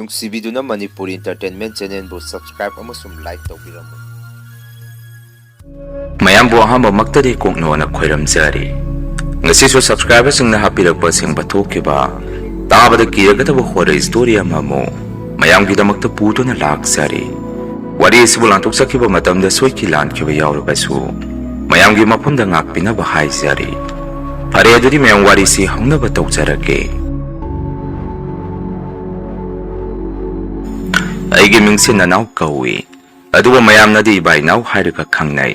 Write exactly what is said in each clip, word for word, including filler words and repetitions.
ꯅꯨꯡꯁꯤꯕꯤꯗꯨꯅ Manipur Entertainment Channelꯕꯨ subscribe ꯑꯃꯁꯨꯡ like ꯇꯧꯕꯤꯔꯝꯃꯨ꯫ ꯃꯌꯥꯝꯕꯨ ꯑꯍꯥꯟꯕꯃꯛꯇꯗꯤ ꯀꯣꯛꯅꯣꯅ ꯈꯣꯏꯔꯝꯖꯔꯤ꯫ ꯉꯁꯤꯁꯨ subscriberꯁꯤꯡꯅ ꯍꯥꯞꯄꯤꯔꯛꯄ ꯑꯁꯦꯡꯕ ꯊꯣꯛꯈꯤꯕ, ꯇꯥꯕꯗ ꯀꯤꯔꯒꯗꯕ horror story ꯑꯃꯃꯨꯛ ꯃꯌꯥꯝꯒꯤꯗꯃꯛꯇ ꯄꯨꯗꯨꯅ ꯂꯥꯛꯆꯔꯤ꯫ ꯋꯥꯔꯤ ꯑꯁꯤꯕꯨ ꯂꯥꯟꯊꯣꯛꯆꯈꯤꯕ ꯃꯇꯝꯗ ꯁꯣꯏꯈꯤ ꯂꯥꯟꯈꯤꯕ ꯌꯥꯎꯔꯕꯁꯨ ꯃꯌꯥꯝꯒꯤ ꯃꯐꯝꯗ ꯉꯥꯛꯄꯤꯅꯕ ꯍꯥꯏꯖꯔꯤ꯫ ꯐꯔꯦ, ꯑꯗꯨꯗꯤ ꯃꯌꯥꯝ ꯋꯥꯔꯤꯁꯤ ꯍꯧꯅꯕ ꯇꯧꯖꯔꯒꯦ꯫ ꯑꯩꯒꯤ ꯃꯤꯡꯁꯦ ꯅꯅꯥꯎ ꯀꯧꯏ, ꯑꯗꯨꯕꯨ ꯃꯌꯥꯝꯅꯗꯤ ꯏꯕꯥ ꯏꯅꯥꯎ ꯍꯥꯏꯔꯒ ꯈꯪꯅꯩ꯫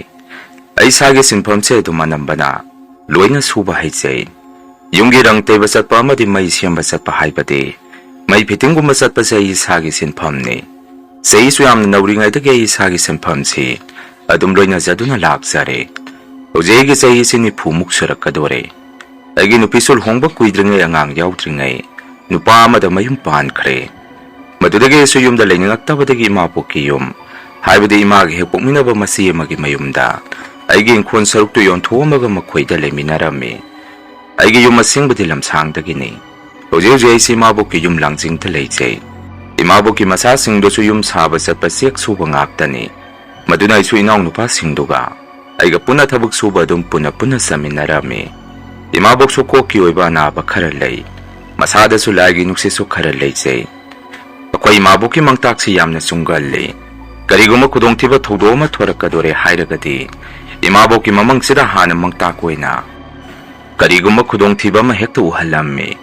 ꯑꯩ ꯏꯁꯥꯒꯤ ꯁꯤꯟꯐꯝꯁꯦ ꯑꯗꯨꯝ ꯑꯅꯝꯕꯅ ꯂꯣꯏꯅ ꯁꯨꯕ ꯍꯩꯖꯩ꯫ ꯌꯨꯝꯒꯤ ꯔꯪ ꯇꯩꯕ ꯆꯠꯄ ꯑꯃꯗꯤ ꯃꯩ ꯁꯦꯝꯕ ꯆꯠꯄ ꯍꯥꯏꯕꯗꯤ ꯃꯩ fittingꯒꯨꯝꯕ ꯆꯠꯄꯁꯦ ꯑꯩ ꯏꯁꯥꯒꯤ ꯁꯤꯟꯐꯝꯅꯤ꯫ ꯆꯍꯤꯁꯨ ꯌꯥꯝꯅ ꯅꯧꯔꯤꯉꯩꯗꯒꯤ ꯑꯩ ꯏꯁꯥꯒꯤ ꯁꯤꯟꯐꯝꯁꯤ ꯑꯗꯨꯝ ꯂꯣꯏꯅꯖꯗꯨꯅ ꯂꯥꯛꯆꯔꯦ꯫ ꯍꯧꯖꯤꯛ ꯑꯩꯒꯤ ꯆꯍꯤꯁꯤ ꯅꯤꯐꯨꯃꯨꯛ ꯁꯨꯔꯛꯀꯗꯣꯔꯦ꯫ ꯑꯩꯒꯤ ꯅꯨꯄꯤꯁꯨ ꯂꯨꯍꯣꯡꯕ ꯀꯨꯏꯗ꯭ꯔꯤꯉꯩ, ꯑꯉꯥꯡ ꯌꯥꯎꯗ꯭ꯔꯤꯉꯩ ꯅꯨꯄꯥ ꯑꯃꯗ ꯃꯌꯨꯝ ꯄꯥꯟꯈ꯭ꯔꯦ꯫ ꯃꯗꯨꯗꯒꯤ ꯑꯩꯁꯨ ꯌꯨꯝꯗ ꯂꯩꯅꯤꯡꯉꯛꯇꯕꯗꯒꯤ ꯏꯃꯥꯕꯣꯛꯀꯤ ꯌꯨꯝ, ꯍꯥꯏꯕꯗꯤ ꯏꯃꯥꯒ ꯍꯦꯛ ꯄꯣꯛꯃꯤꯟꯅꯕ ꯃꯆꯦ ꯑꯃꯒꯤ ꯃꯌꯨꯝꯗ ꯑꯩꯒꯤ ꯏꯪꯈꯣꯜ ꯁꯔꯨꯛꯇꯨ ꯌꯣꯟꯊꯣꯛꯑꯝꯃꯒ ꯃꯈꯣꯏꯗ ꯂꯩꯃꯤꯟꯅꯔꯝꯃꯤ꯫ ꯑꯩꯒꯤ ꯌꯨꯝ ꯑꯁꯦꯡꯕꯗꯤ ꯂꯝꯁꯥꯡꯗꯒꯤꯅꯤ꯫ ꯍꯧꯖꯤꯛ ꯍꯧꯖꯤꯛ ꯑꯩꯁꯤ ꯏꯃꯥꯕꯣꯛꯀꯤ ꯌꯨꯝ ꯂꯥꯡꯖꯤꯡꯗ ꯂꯩꯖꯩ꯫ ꯏꯃꯥꯕꯣꯛꯀꯤ ꯃꯆꯥꯁꯤꯡꯗꯨꯁꯨ ꯌꯨꯝ ꯁꯥꯕ ꯆꯠꯄ, ꯆꯦꯛ ꯁꯨꯕ ꯉꯥꯛꯇꯅꯤ꯫ ꯃꯗꯨꯅ ꯑꯩꯁꯨ ꯏꯅꯥꯎꯅꯨꯄꯥꯁꯤꯡꯗꯨꯒ ꯑꯩꯒ ꯄꯨꯟꯅ ꯊꯕꯛ ꯁꯨꯕ ꯑꯗꯨꯝ ꯄꯨꯟꯅ ꯄꯨꯟꯅ ꯆꯠꯃꯤꯟꯅꯔꯝꯃꯤ꯫ ꯏꯃꯥꯕꯣꯛꯁꯨ ꯀꯣꯛꯀꯤ ꯑꯣꯏꯕ ꯑꯅꯥꯕ ꯈꯔ ꯂꯩ꯫ ꯃꯁꯥꯗꯁꯨ ꯂꯥꯏꯒꯤ ꯅꯨꯡꯁꯤꯠꯁꯨ ꯈꯔ ꯂꯩꯖꯩ꯫ ꯑꯩꯈꯣꯏ ꯏꯃꯥꯕꯣꯛꯀꯤ ꯃꯪꯇꯥꯛꯁꯤ ꯌꯥꯝꯅ ꯆꯨꯡꯒꯜꯂꯤ꯫ ꯀꯔꯤꯒꯨꯝꯕ ꯈꯨꯗꯣꯡꯊꯤꯕ ꯊꯧꯗꯣꯛ ꯑꯃ ꯊꯣꯔꯛꯀꯗꯣꯔꯦ ꯍꯥꯏꯔꯒꯗꯤ ꯏꯃꯥꯕꯣꯛꯀꯤ ꯃꯃꯪꯁꯤꯗ ꯍꯥꯟꯅ ꯃꯪꯇꯥꯛ ꯑꯣꯏꯅ ꯀꯔꯤꯒꯨꯝꯕ ꯈꯨꯗꯣꯡꯊꯤꯕ ꯑꯃ ꯍꯦꯛꯇ ꯎꯍꯜꯂꯝꯃꯤ꯫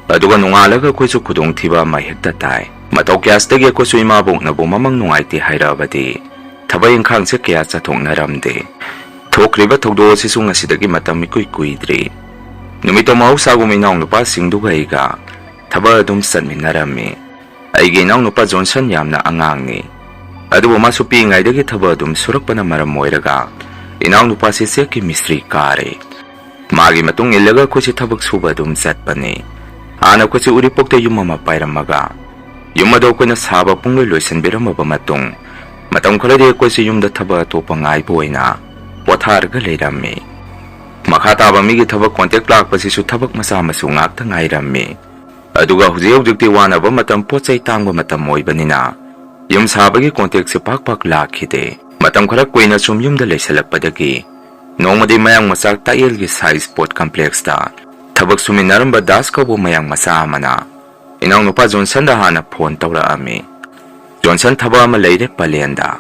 ꯑꯗꯨꯒ ꯅꯣꯡꯉꯥꯜꯂꯒ ꯑꯩꯈꯣꯏꯁꯨ ꯈꯨꯗꯣꯡꯊꯤꯕ ꯑꯃ ꯍꯦꯛꯇ ꯇꯥꯏ꯫ ꯃꯇꯧ ꯀꯌꯥꯁꯤꯗꯒꯤ ꯑꯩꯈꯣꯏꯁꯨ ꯏꯃꯥꯕꯣꯛꯅꯕꯨ ꯃꯃꯪ ꯅꯨꯡꯉꯥꯏꯇꯦ ꯍꯥꯏꯔꯛꯑꯕꯗꯤ ꯊꯕꯛ ꯏꯪꯈꯥꯡꯁꯦ ꯀꯌꯥ ꯆꯠꯊꯣꯛꯅꯔꯝꯗꯦ꯫ ꯊꯣꯛꯈ꯭ꯔꯤꯕ ꯊꯧꯗꯣꯛ ꯑꯁꯤꯁꯨ ꯉꯁꯤꯗꯒꯤ ꯃꯇꯝ ꯏꯀꯨꯏ ꯀꯨꯏꯗ꯭ꯔꯤ꯫ ꯅꯨꯃꯤꯠꯇꯣ ꯃꯍꯧꯁꯥꯒꯨꯝ ꯏꯅꯥꯎꯅꯨꯄꯥꯁꯤꯡꯗꯨꯒ ꯑꯩꯒ ꯊꯕꯛ ꯑꯗꯨꯝ ꯆꯠꯃꯤꯟꯅꯔꯝꯃꯤ꯫ ꯑꯩꯒꯤ ꯏꯅꯥꯎꯅꯨꯄꯥ ꯖꯣꯟꯁꯟ ꯌꯥꯝꯅ ꯑꯉꯥꯡꯅꯤ, ꯑꯗꯨꯕꯨ ꯃꯥꯁꯨ ꯄꯤꯛꯏꯉꯩꯗꯒꯤ ꯊꯕꯛ ꯑꯗꯨꯝ ꯁꯨꯔꯛꯄꯅ ꯃꯔꯝ ꯑꯣꯏꯔꯒ ꯏꯅꯥꯎꯅꯨꯄꯥꯁꯤ ꯆꯦꯛꯀꯤ ꯃꯤꯁꯇ꯭ꯔꯤ ꯀꯥꯔꯦ꯫ ꯃꯥꯒꯤ ꯃꯇꯨꯡ ꯏꯜꯂꯒ ꯑꯩꯈꯣꯏꯁꯦ ꯊꯕꯛ ꯁꯨꯕ ꯑꯗꯨꯝ ꯆꯠꯄꯅꯤ꯫ ꯍꯥꯟꯅ ꯑꯩꯈꯣꯏꯁꯦ ꯎꯔꯤꯄꯣꯛꯇ ꯌꯨꯝ ꯑꯃ ꯄꯥꯏꯔꯝꯃꯒ ꯌꯨꯝ ꯑꯗꯨ ꯑꯩꯈꯣꯏꯅ ꯁꯥꯕ ꯄꯨꯡꯂꯣꯏ ꯂꯣꯏꯁꯤꯟꯕꯤꯔꯝꯃꯕ ꯃꯇꯨꯡ, ꯃꯇꯝ ꯈꯔꯗꯤ ꯑꯩꯈꯣꯏꯁꯦ ꯌꯨꯝꯗ ꯊꯕꯛ ꯑꯇꯣꯞꯄ ꯉꯥꯏꯕ ꯑꯣꯏꯅ ꯄꯣꯊꯥꯔꯒ ꯂꯩꯔꯝꯃꯤ꯫ ꯃꯈꯥ ꯇꯥꯕ ꯃꯤꯒꯤ ꯊꯕꯛ contact ꯂꯥꯛꯄꯁꯤꯁꯨ ꯊꯕꯛ ꯃꯆꯥ ꯃꯁꯨ ꯉꯥꯛꯇ ꯉꯥꯏꯔꯝꯃꯤ꯫ ꯑꯗꯨꯒ ꯍꯧꯖꯤꯛ ꯍꯧꯖꯤꯛꯇꯤ ꯋꯥꯅꯕ ꯃꯇꯝ, ꯄꯣꯠ ꯆꯩ ꯇꯥꯡꯕ ꯃꯇꯝ ꯑꯣꯏꯕꯅꯤꯅ ꯌꯨꯝ ꯁꯥꯕꯒꯤ ꯀꯣꯟꯇꯦꯛꯁꯦ ꯄꯥꯛ ꯄꯥꯛ ꯂꯥꯛꯈꯤꯗꯦ꯫ ꯃꯇꯝ ꯈꯔ ꯀꯨꯏꯅ ꯁꯨꯝ ꯌꯨꯝꯗ ꯂꯩꯁꯜꯂꯛꯄꯗꯒꯤ ꯅꯣꯡꯃꯗꯤ ꯃꯌꯥꯡ ꯃꯆꯥ ꯇꯥꯛꯌꯦꯜꯒꯤ ꯁꯥꯏꯖ ꯄꯣꯠ ꯀꯝꯄ꯭ꯂꯦꯛꯁꯇ ꯊꯕꯛ ꯁꯨꯃꯤꯟꯅꯔꯝꯕ ꯗꯥꯁ ꯀꯧꯕ ꯃꯌꯥꯡ ꯃꯆꯥ ꯑꯃꯅ ꯏꯅꯥꯎꯅꯨꯄꯥ ꯖꯣꯟꯁꯟꯗ ꯍꯥꯟꯅ ꯐꯣꯟ ꯇꯧꯔꯛꯑꯝꯃꯤ꯫ "ꯖꯣꯟꯁꯟ, ꯊꯕꯛ ꯑꯃ ꯂꯩꯔꯦ ꯄꯂꯦꯟꯗ꯫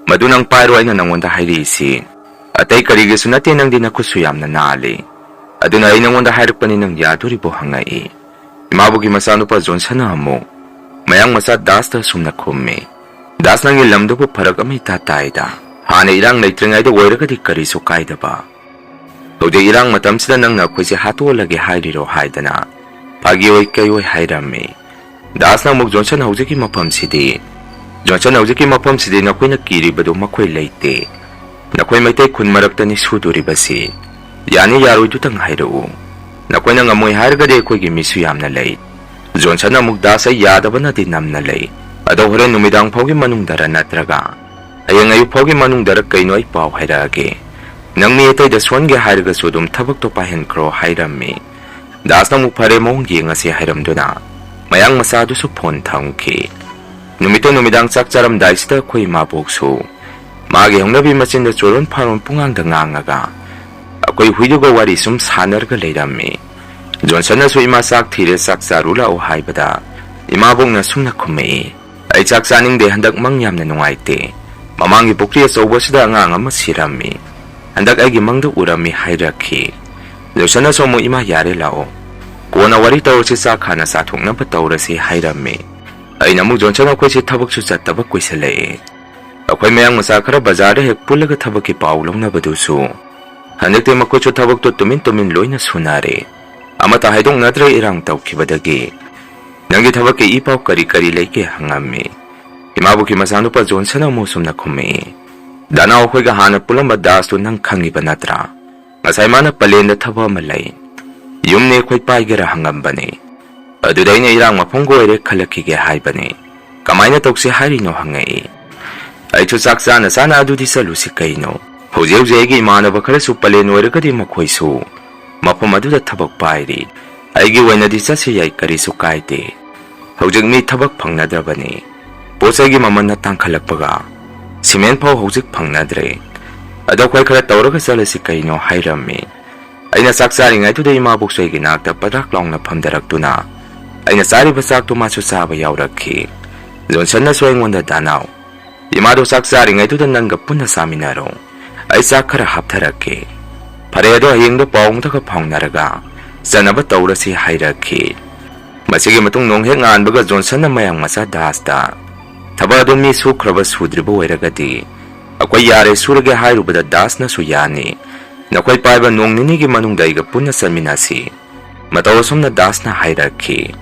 ꯃꯗꯨ ꯅꯪ ꯄꯥꯏꯔꯣ, ꯑꯩꯅ ꯅꯪꯉꯣꯟꯗ ꯍꯥꯏꯔꯛꯏꯁꯤ꯫ ꯑꯇꯩ ꯀꯔꯤꯒꯤꯁꯨ ꯅꯠꯇꯦ, ꯅꯪꯗꯤ ꯅꯈꯨꯠꯁꯨ ꯌꯥꯝꯅ ꯅꯥꯜꯂꯤ꯫ ꯑꯗꯨꯅ ꯑꯩ ꯅꯪꯉꯣꯟꯗ ꯍꯥꯏꯔꯛꯄꯅꯤ, ꯅꯪ ꯌꯥꯗꯣꯔꯤꯕꯣ?" ꯍꯪꯉꯛꯏ꯫ ꯏꯃꯥꯕꯨꯒꯤ ꯃꯆꯥꯅꯨꯄꯥ ꯖꯣꯟꯁꯟꯅ ꯑꯃꯨꯛ ꯃꯌꯥꯡ ꯃꯆꯥ ꯗꯥꯁꯇ ꯑꯁꯨꯝꯅ ꯈꯨꯝꯃꯤ, "ꯗꯥꯁ, ꯅꯪꯒꯤ ꯂꯝꯗꯨꯕꯨ ꯐꯔꯛ ꯑꯃ ꯏꯇꯥ ꯇꯥꯏꯗ꯫ ꯍꯥꯟꯅ ꯏꯔꯥꯡ ꯂꯩꯇ꯭ꯔꯤꯉꯩꯗ ꯑꯣꯏꯔꯒꯗꯤ ꯀꯔꯤꯁꯨ ꯀꯥꯏꯗꯕ꯫ ꯍꯧꯖꯤꯛ ꯏꯔꯥꯡ ꯃꯇꯝꯁꯤꯗ ꯅꯪꯅ ꯑꯩꯈꯣꯏꯁꯦ ꯍꯥꯠꯇꯣꯛꯍꯜꯂꯒꯦ ꯍꯥꯏꯔꯤꯔꯣ?" ꯍꯥꯏꯗꯅ ꯐꯥꯒꯤ ꯑꯣꯏ ꯀꯩ ꯑꯣꯏ ꯍꯥꯏꯔꯝꯃꯤ꯫ ꯗꯥꯁꯅ ꯑꯃꯨꯛ, "ꯖꯣꯟꯁꯟ, ꯍꯧꯖꯤꯛꯀꯤ ꯃꯐꯝꯁꯤꯗꯤ, ꯖꯣꯟꯁꯟ, ꯍꯧꯖꯤꯛꯀꯤ ꯃꯐꯝꯁꯤꯗꯤ ꯅꯈꯣꯏꯅ ꯀꯤꯔꯤꯕꯗꯨ ꯃꯈꯣꯏ ꯂꯩꯇꯦ꯫ ꯅꯈꯣꯏ ꯃꯩꯇꯩ ꯈꯨꯟ ꯃꯔꯛꯇꯅꯤ ꯁꯨꯗꯣꯔꯤꯕꯁꯤ꯫ ꯌꯥꯅꯤ ꯌꯥꯔꯣꯏꯗꯨꯇꯪ ꯍꯥꯏꯔꯛꯎ꯫ ꯅꯈꯣꯏꯅ ꯉꯝꯃꯣꯏ ꯍꯥꯏꯔꯒꯗꯤ ꯑꯩꯈꯣꯏꯒꯤ ꯃꯤꯁꯨ ꯌꯥꯝꯅ ꯂꯩ꯫" ꯖꯣꯟꯁꯟꯅ ꯑꯃꯨꯛ, "ꯗꯥꯁ, ꯑꯩ ꯌꯥꯗꯕꯅꯗꯤ ꯅꯝꯅ ꯂꯩ꯫ ꯑꯗꯣ ꯍꯣꯔꯦꯟ ꯅꯨꯃꯤꯗꯥꯡ ꯐꯥꯎꯒꯤ ꯃꯅꯨꯡꯗꯔ ꯅꯠꯇ꯭ꯔꯒ ꯍꯌꯦꯡ ꯑꯌꯨꯛ ꯐꯥꯎꯒꯤ ꯃꯅꯨꯡꯗꯔ ꯀꯩꯅꯣ ꯑꯩ ꯄꯥꯎ ꯍꯥꯏꯔꯛꯑꯒꯦ꯫ ꯅꯪ ꯃꯤ ꯑꯇꯩꯗ ꯁꯣꯟꯒꯦ ꯍꯥꯏꯔꯒꯁꯨ ꯑꯗꯨꯝ ꯊꯕꯛꯇꯣ ꯄꯥꯏꯍꯟꯈ꯭ꯔꯣ" ꯍꯥꯏꯔꯝꯃꯤ꯫ ꯗꯥꯁꯅ ꯑꯃꯨꯛ "ꯐꯔꯦ, ꯃꯑꯣꯡ ꯌꯦꯡꯉꯁꯤ" ꯍꯥꯏꯔꯝꯗꯨꯅ ꯃꯌꯥꯡ ꯃꯆꯥꯗꯨꯁꯨ ꯐꯣꯟ ꯊꯝꯈꯤ꯫ ꯅꯨꯃꯤꯠꯇꯣ ꯅꯨꯃꯤꯗꯥꯡ ꯆꯥꯛ ꯆꯥꯔꯝꯗꯥꯏꯁꯤꯗ ꯑꯩꯈꯣꯏ ꯏꯃꯥꯕꯣꯛꯁꯨ ꯃꯥꯒꯤ ꯍꯧꯅꯕꯤ ꯃꯆꯤꯟꯗ ꯆꯣꯔꯣꯟ ꯐꯥꯔꯣꯟ ꯄꯨꯡꯉꯥꯡꯗ ꯉꯥꯡꯉꯒ ꯑꯩꯈꯣꯏ ꯍꯨꯏꯗꯨꯒ ꯋꯥꯔꯤ ꯁꯨꯝ ꯁꯥꯟꯅꯔꯒ ꯂꯩꯔꯝꯃꯤ꯫ ꯖꯣꯟꯁꯟꯅꯁꯨ, "ꯏꯃꯥ, ꯆꯥꯛ ꯊꯤꯔꯦ, ꯆꯥꯛ ꯆꯥꯔꯨ ꯂꯥꯛꯑꯣ" ꯍꯥꯏꯕꯗ ꯏꯃꯥꯕꯣꯛꯅ ꯁꯨꯝꯅ ꯈꯨꯝꯃꯛꯏ, "ꯑꯩ ꯆꯥꯛ ꯆꯥꯅꯤꯡꯗꯦ, ꯍꯟꯗꯛ ꯃꯪ ꯌꯥꯝꯅ ꯅꯨꯡꯉꯥꯏꯇꯦ꯫ ꯃꯃꯥꯡꯒꯤ ꯄꯨꯈ꯭ꯔꯤ ꯑꯆꯧꯕꯁꯤꯗ ꯑꯉꯥꯡ ꯑꯃ ꯁꯤꯔꯝꯃꯤ꯫ ꯍꯟꯗꯛ ꯑꯩꯒꯤ ꯃꯪꯗ ꯎꯔꯝꯃꯤ" ꯍꯥꯏꯔꯛꯈꯤ꯫ ꯖꯣꯟꯁꯟꯅꯁꯨ ꯑꯃꯨꯛ, "ꯏꯃꯥ, ꯌꯥꯔꯦ, ꯂꯥꯛꯑꯣ꯫ ꯀꯣꯟꯅ ꯋꯥꯔꯤ ꯇꯧꯔꯁꯤ, ꯆꯥꯛ ꯍꯥꯟꯅ ꯆꯥꯊꯣꯛꯅꯕ ꯇꯧꯔꯁꯤ" ꯍꯥꯏꯔꯝꯃꯤ꯫ ꯑꯩꯅ ꯑꯃꯨꯛ, "ꯖꯣꯟꯁꯟ, ꯑꯩꯈꯣꯏꯁꯦ ꯊꯕꯛꯁꯨ ꯆꯠꯇꯕ ꯀꯨꯏꯁꯜꯂꯛꯑꯦ꯫ ꯑꯩꯈꯣꯏ ꯃꯌꯥꯡ ꯃꯆꯥ ꯈꯔ ꯕꯖꯥꯔꯗ ꯍꯦꯛ ꯄꯨꯜꯂꯒ ꯊꯕꯛꯀꯤ ꯄꯥꯎ ꯂꯧꯅꯕꯗꯨꯁꯨ ꯍꯟꯗꯛꯇꯤ ꯃꯈꯣꯏꯁꯨ ꯊꯕꯛꯇꯣ ꯇꯨꯃꯤꯟ ꯇꯨꯃꯤꯟ ꯂꯣꯏꯅ ꯁꯨꯅꯔꯦ꯫ ꯑꯃꯠꯇ ꯍꯥꯏꯗꯣꯛꯅꯗ꯭ꯔꯦ ꯏꯔꯥꯡ ꯇꯧꯈꯤꯕꯗꯒꯤ꯫ ꯅꯪꯒꯤ ꯊꯕꯛꯀꯤ ꯏ ꯄꯥꯎ ꯀꯔꯤ ꯀꯔꯤ ꯂꯩꯒꯦ?" ꯍꯪꯉꯝꯃꯤ꯫ ꯏꯃꯥꯕꯨꯒꯤ ꯃꯆꯥꯅꯨꯄꯥ ꯖꯣꯟꯁꯟꯅ ꯑꯃꯨꯛ ꯁꯨꯝꯅ ꯈꯨꯝꯃꯛꯏ, "ꯗꯥꯅꯥꯎ ꯑꯩꯈꯣꯏꯒ ꯍꯥꯟꯅ ꯄꯨꯜꯂꯝꯕ ꯗꯥꯁꯇꯨ ꯅꯪ ꯈꯪꯉꯤꯕ ꯅꯠꯇ꯭ꯔꯥ? ꯉꯁꯥꯏ ꯃꯥꯅ ꯄꯂꯦꯟꯗ ꯊꯕꯛ ꯑꯃ ꯂꯩ, ꯌꯨꯝꯅꯦ ꯑꯩꯈꯣꯏ ꯄꯥꯏꯒꯦꯔꯥ ꯍꯪꯉꯝꯕꯅꯤ꯫ ꯑꯗꯨꯗ ꯑꯩꯅ ꯏꯔꯥꯡ ꯃꯐꯝꯒ ꯑꯣꯏꯔꯦ ꯈꯜꯂꯛꯈꯤꯒꯦ ꯍꯥꯏꯕꯅꯤ꯫ ꯀꯃꯥꯏꯅ ꯇꯧꯁꯤ ꯍꯥꯏꯔꯤꯅꯣ?" ꯍꯪꯉꯛꯏ꯫ ꯑꯩꯁꯨ ꯆꯥꯛ ꯆꯥꯅ ꯆꯥꯅ "ꯑꯗꯨꯗꯤ ꯆꯠꯂꯨꯁꯤ ꯀꯩꯅꯣ꯫ ꯍꯧꯖꯤꯛ ꯍꯧꯖꯤꯛ ꯑꯩꯒꯤ ꯏꯃꯥꯟꯅꯕ ꯈꯔꯁꯨ ꯄꯂꯦꯟ ꯑꯣꯏꯔꯒꯗꯤ ꯃꯈꯣꯏꯁꯨ ꯃꯐꯝ ꯑꯗꯨꯗ ꯊꯕꯛ ꯄꯥꯏꯔꯤ꯫ "ꯑꯩꯒꯤ ꯑꯣꯏꯅꯗꯤ ꯆꯠꯁꯤ ꯌꯥꯏ, ꯀꯔꯤꯁꯨ ꯀꯥꯏꯗꯦ꯫ ꯍꯧꯖꯤꯛ ꯃꯤ ꯊꯕꯛ ꯐꯪꯅꯗ꯭ꯔꯕꯅꯤ꯫ ꯄꯣꯠ ꯆꯩꯒꯤ ꯃꯃꯜꯅ ꯇꯥꯡꯈꯠꯂꯛꯄꯒ ꯁꯤꯃꯦꯟ ꯐꯥꯎ ꯍꯧꯖꯤꯛ ꯐꯪꯅꯗ꯭ꯔꯦ꯫ ꯑꯗꯣ ꯑꯩꯈꯣꯏ ꯈꯔ ꯇꯧꯔꯒ ꯆꯠꯂꯁꯤ ꯀꯩꯅꯣ?" ꯍꯥꯏꯔꯝꯃꯤ꯫ ꯑꯩꯅ ꯆꯥꯛ ꯆꯥꯔꯤꯉꯩꯗꯨꯗ ꯏꯃꯥꯕꯣꯛꯁꯨ ꯑꯩꯒꯤ ꯅꯥꯛꯇ ꯄꯗ꯭ꯔꯥꯛ ꯂꯥꯎꯅ ꯐꯝꯊꯔꯛꯇꯨꯅ ꯑꯩꯅ ꯆꯥꯔꯤꯕ ꯆꯥꯛꯇꯨ ꯃꯥꯁꯨ ꯆꯥꯕ ꯌꯥꯎꯔꯛꯈꯤ꯫ ꯖꯣꯟꯁꯟꯅꯁꯨ ꯑꯩꯉꯣꯟꯗ, "ꯗꯥꯅꯥꯎ, ꯏꯃꯥꯗꯣ ꯆꯥꯛ ꯆꯥꯔꯤꯉꯩꯗꯨꯗ ꯅꯪꯒ ꯄꯨꯟꯅ ꯆꯥꯃꯤꯟꯅꯔꯣ꯫ ꯑꯩ ꯆꯥꯛ ꯈꯔ ꯍꯥꯞꯊꯔꯛꯀꯦ꯫ ꯐꯔꯦ, ꯑꯗꯣ ꯍꯌꯦꯡꯗꯣ ꯄꯥꯎ ꯑꯃꯨꯛꯇꯒ ꯐꯥꯎꯅꯔꯒ ꯆꯠꯅꯕ ꯇꯧꯔꯁꯤ" ꯍꯥꯏꯔꯛꯈꯤ꯫ ꯃꯁꯤꯒꯤ ꯃꯇꯨꯡ ꯅꯣꯡ ꯍꯦꯛ ꯉꯥꯟꯕꯒ ꯖꯣꯟꯁꯟꯅ ꯃꯌꯥꯡ ꯃꯆꯥ ꯗꯥꯁꯇ, "ꯊꯕꯛ ꯑꯗꯨ ꯃꯤ ꯁꯨꯈ꯭ꯔꯕ ꯁꯨꯗ꯭ꯔꯤꯕ ꯑꯣꯏꯔꯒꯗꯤ ꯑꯩꯈꯣꯏ ꯌꯥꯔꯦ ꯁꯨꯔꯒꯦ" ꯍꯥꯏꯔꯨꯕꯗ ꯗꯥꯁꯅꯁꯨ, "ꯌꯥꯅꯤ, ꯅꯈꯣꯏ ꯄꯥꯏꯕ ꯅꯣꯡ ꯅꯤꯅꯤꯒꯤ ꯃꯅꯨꯡꯗ ꯑꯩꯒ ꯄꯨꯟꯅ ꯆꯠꯃꯤꯟꯅꯁꯤ"꯫ ꯃꯇꯧ ꯑꯁꯨꯝꯅ ꯗꯥꯁꯅ ꯍꯥꯏꯔꯛꯈꯤ꯫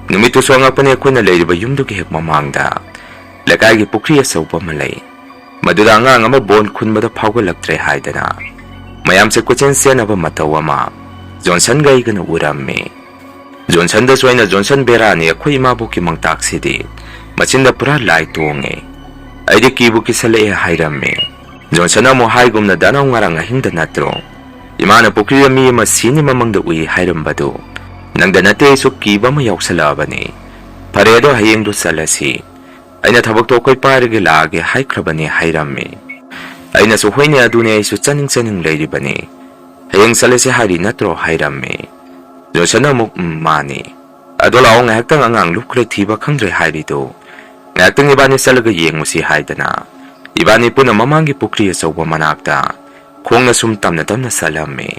ꯅꯨꯃꯤꯠꯇꯨꯁꯨ ꯑꯉꯛꯄꯅꯤ, ꯑꯩꯈꯣꯏꯅ ꯂꯩꯔꯤꯕ ꯌꯨꯝꯗꯨꯒꯤ ꯍꯦꯛ ꯃꯃꯥꯡꯗ ꯂꯩꯀꯥꯏꯒꯤ ꯄꯨꯈ꯭ꯔꯤ ꯑꯆꯧꯕ ꯑꯃ ꯂꯩ꯫ ꯃꯗꯨꯗ ꯑꯉꯥꯡ ꯑꯃ ꯕꯣꯟ ꯈꯨꯟꯕꯗ ꯐꯥꯎꯒꯠꯂꯛꯇ꯭ꯔꯦ ꯍꯥꯏꯗꯅ ꯃꯌꯥꯝꯁꯦ ꯀꯣꯏꯆꯦꯟ ꯆꯦꯟꯅꯕ ꯃꯇꯧ ꯑꯃ ꯖꯣꯟꯁꯟꯒ ꯑꯩꯒꯅ ꯎꯔꯝꯃꯤ꯫ ꯖꯣꯟꯁꯟꯗꯁꯨ ꯑꯩꯅ, "ꯖꯣꯟꯁꯟ, ꯕꯦꯔꯥꯅꯤ, ꯑꯩꯈꯣꯏ ꯏꯃꯥꯕꯣꯛꯀꯤ ꯃꯪꯇꯥꯛꯁꯤꯗꯤ ꯃꯆꯤꯟꯗ ꯄꯨꯔꯥ ꯂꯥꯏ ꯇꯣꯡꯉꯦ꯫ ꯑꯩꯗꯤ ꯀꯤꯕꯨ ꯀꯤꯁꯜꯂꯛꯑꯦ" ꯍꯥꯏꯔꯝꯃꯤ꯫ ꯖꯣꯟꯁꯟꯅ ꯑꯃꯨꯛ ꯍꯥꯏꯒꯨꯝꯅ, "ꯗꯥꯅꯥꯎ, ꯉꯔꯥꯡ ꯑꯍꯤꯡꯗ ꯅꯠꯇ꯭ꯔꯣ ꯏꯃꯥꯅ ꯄꯨꯈ꯭ꯔꯤꯗ ꯃꯤ ꯑꯃ ꯁꯤꯅꯤ ꯃꯃꯪꯗ ꯎꯏ ꯍꯥꯏꯔꯝꯕꯗꯨ? ꯅꯪꯗ ꯅꯠꯇꯦ, ꯑꯩꯁꯨ ꯀꯤꯕ ꯑꯃ ꯌꯥꯎꯁꯜꯂꯛꯑꯕꯅꯤ꯫ ꯐꯔꯦ, ꯑꯗꯣ ꯍꯌꯦꯡꯗꯨ ꯆꯠꯂꯁꯤ꯫ ꯑꯩꯅ ꯊꯕꯛꯇꯣ ꯑꯩꯈꯣꯏ ꯄꯥꯏꯔꯒꯦ ꯂꯥꯛꯑꯒꯦ ꯍꯥꯏꯈ꯭ꯔꯕꯅꯤ" ꯍꯥꯏꯔꯝꯃꯤ꯫ ꯑꯩꯅꯁꯨ, "ꯍꯣꯏꯅꯦ, ꯑꯗꯨꯅꯦ, ꯑꯩꯁꯨ ꯆꯠꯅꯤꯡ ꯆꯠꯅꯤꯡ ꯂꯩꯔꯤꯕꯅꯤ꯫ ꯍꯌꯦꯡ ꯆꯠꯂꯁꯤ ꯍꯥꯏꯔꯤ ꯅꯠꯇ꯭ꯔꯣ?" ꯍꯥꯏꯔꯝꯃꯤ꯫ ꯖꯣꯟꯁꯟꯅ ꯑꯃꯨꯛ, "ꯎꯝ, ꯃꯥꯅꯤ꯫ ꯑꯗꯣ ꯂꯥꯛꯑꯣ, ꯉꯥꯏꯍꯥꯛꯇꯪ ꯑꯉꯥꯡ ꯂꯨꯞꯈ꯭ꯔꯦ ꯊꯤꯕ ꯈꯪꯗ꯭ꯔꯦ ꯍꯥꯏꯔꯤꯗꯣ꯫ ꯉꯥꯏꯍꯥꯛꯇꯪ ꯏꯕꯥꯅꯤ ꯆꯠꯂꯒ ꯌꯦꯡꯉꯨꯁꯤ" ꯍꯥꯏꯗꯅ ꯏꯕꯥꯅꯤ ꯄꯨꯟꯅ ꯃꯃꯥꯡꯒꯤ ꯄꯨꯈ꯭ꯔꯤ ꯑꯆꯧꯕ ꯃꯅꯥꯛꯇ ꯈꯣꯡꯅ ꯁꯨꯝ ꯇꯝꯅ ꯇꯝꯅ ꯆꯠꯂꯝꯃꯤ꯫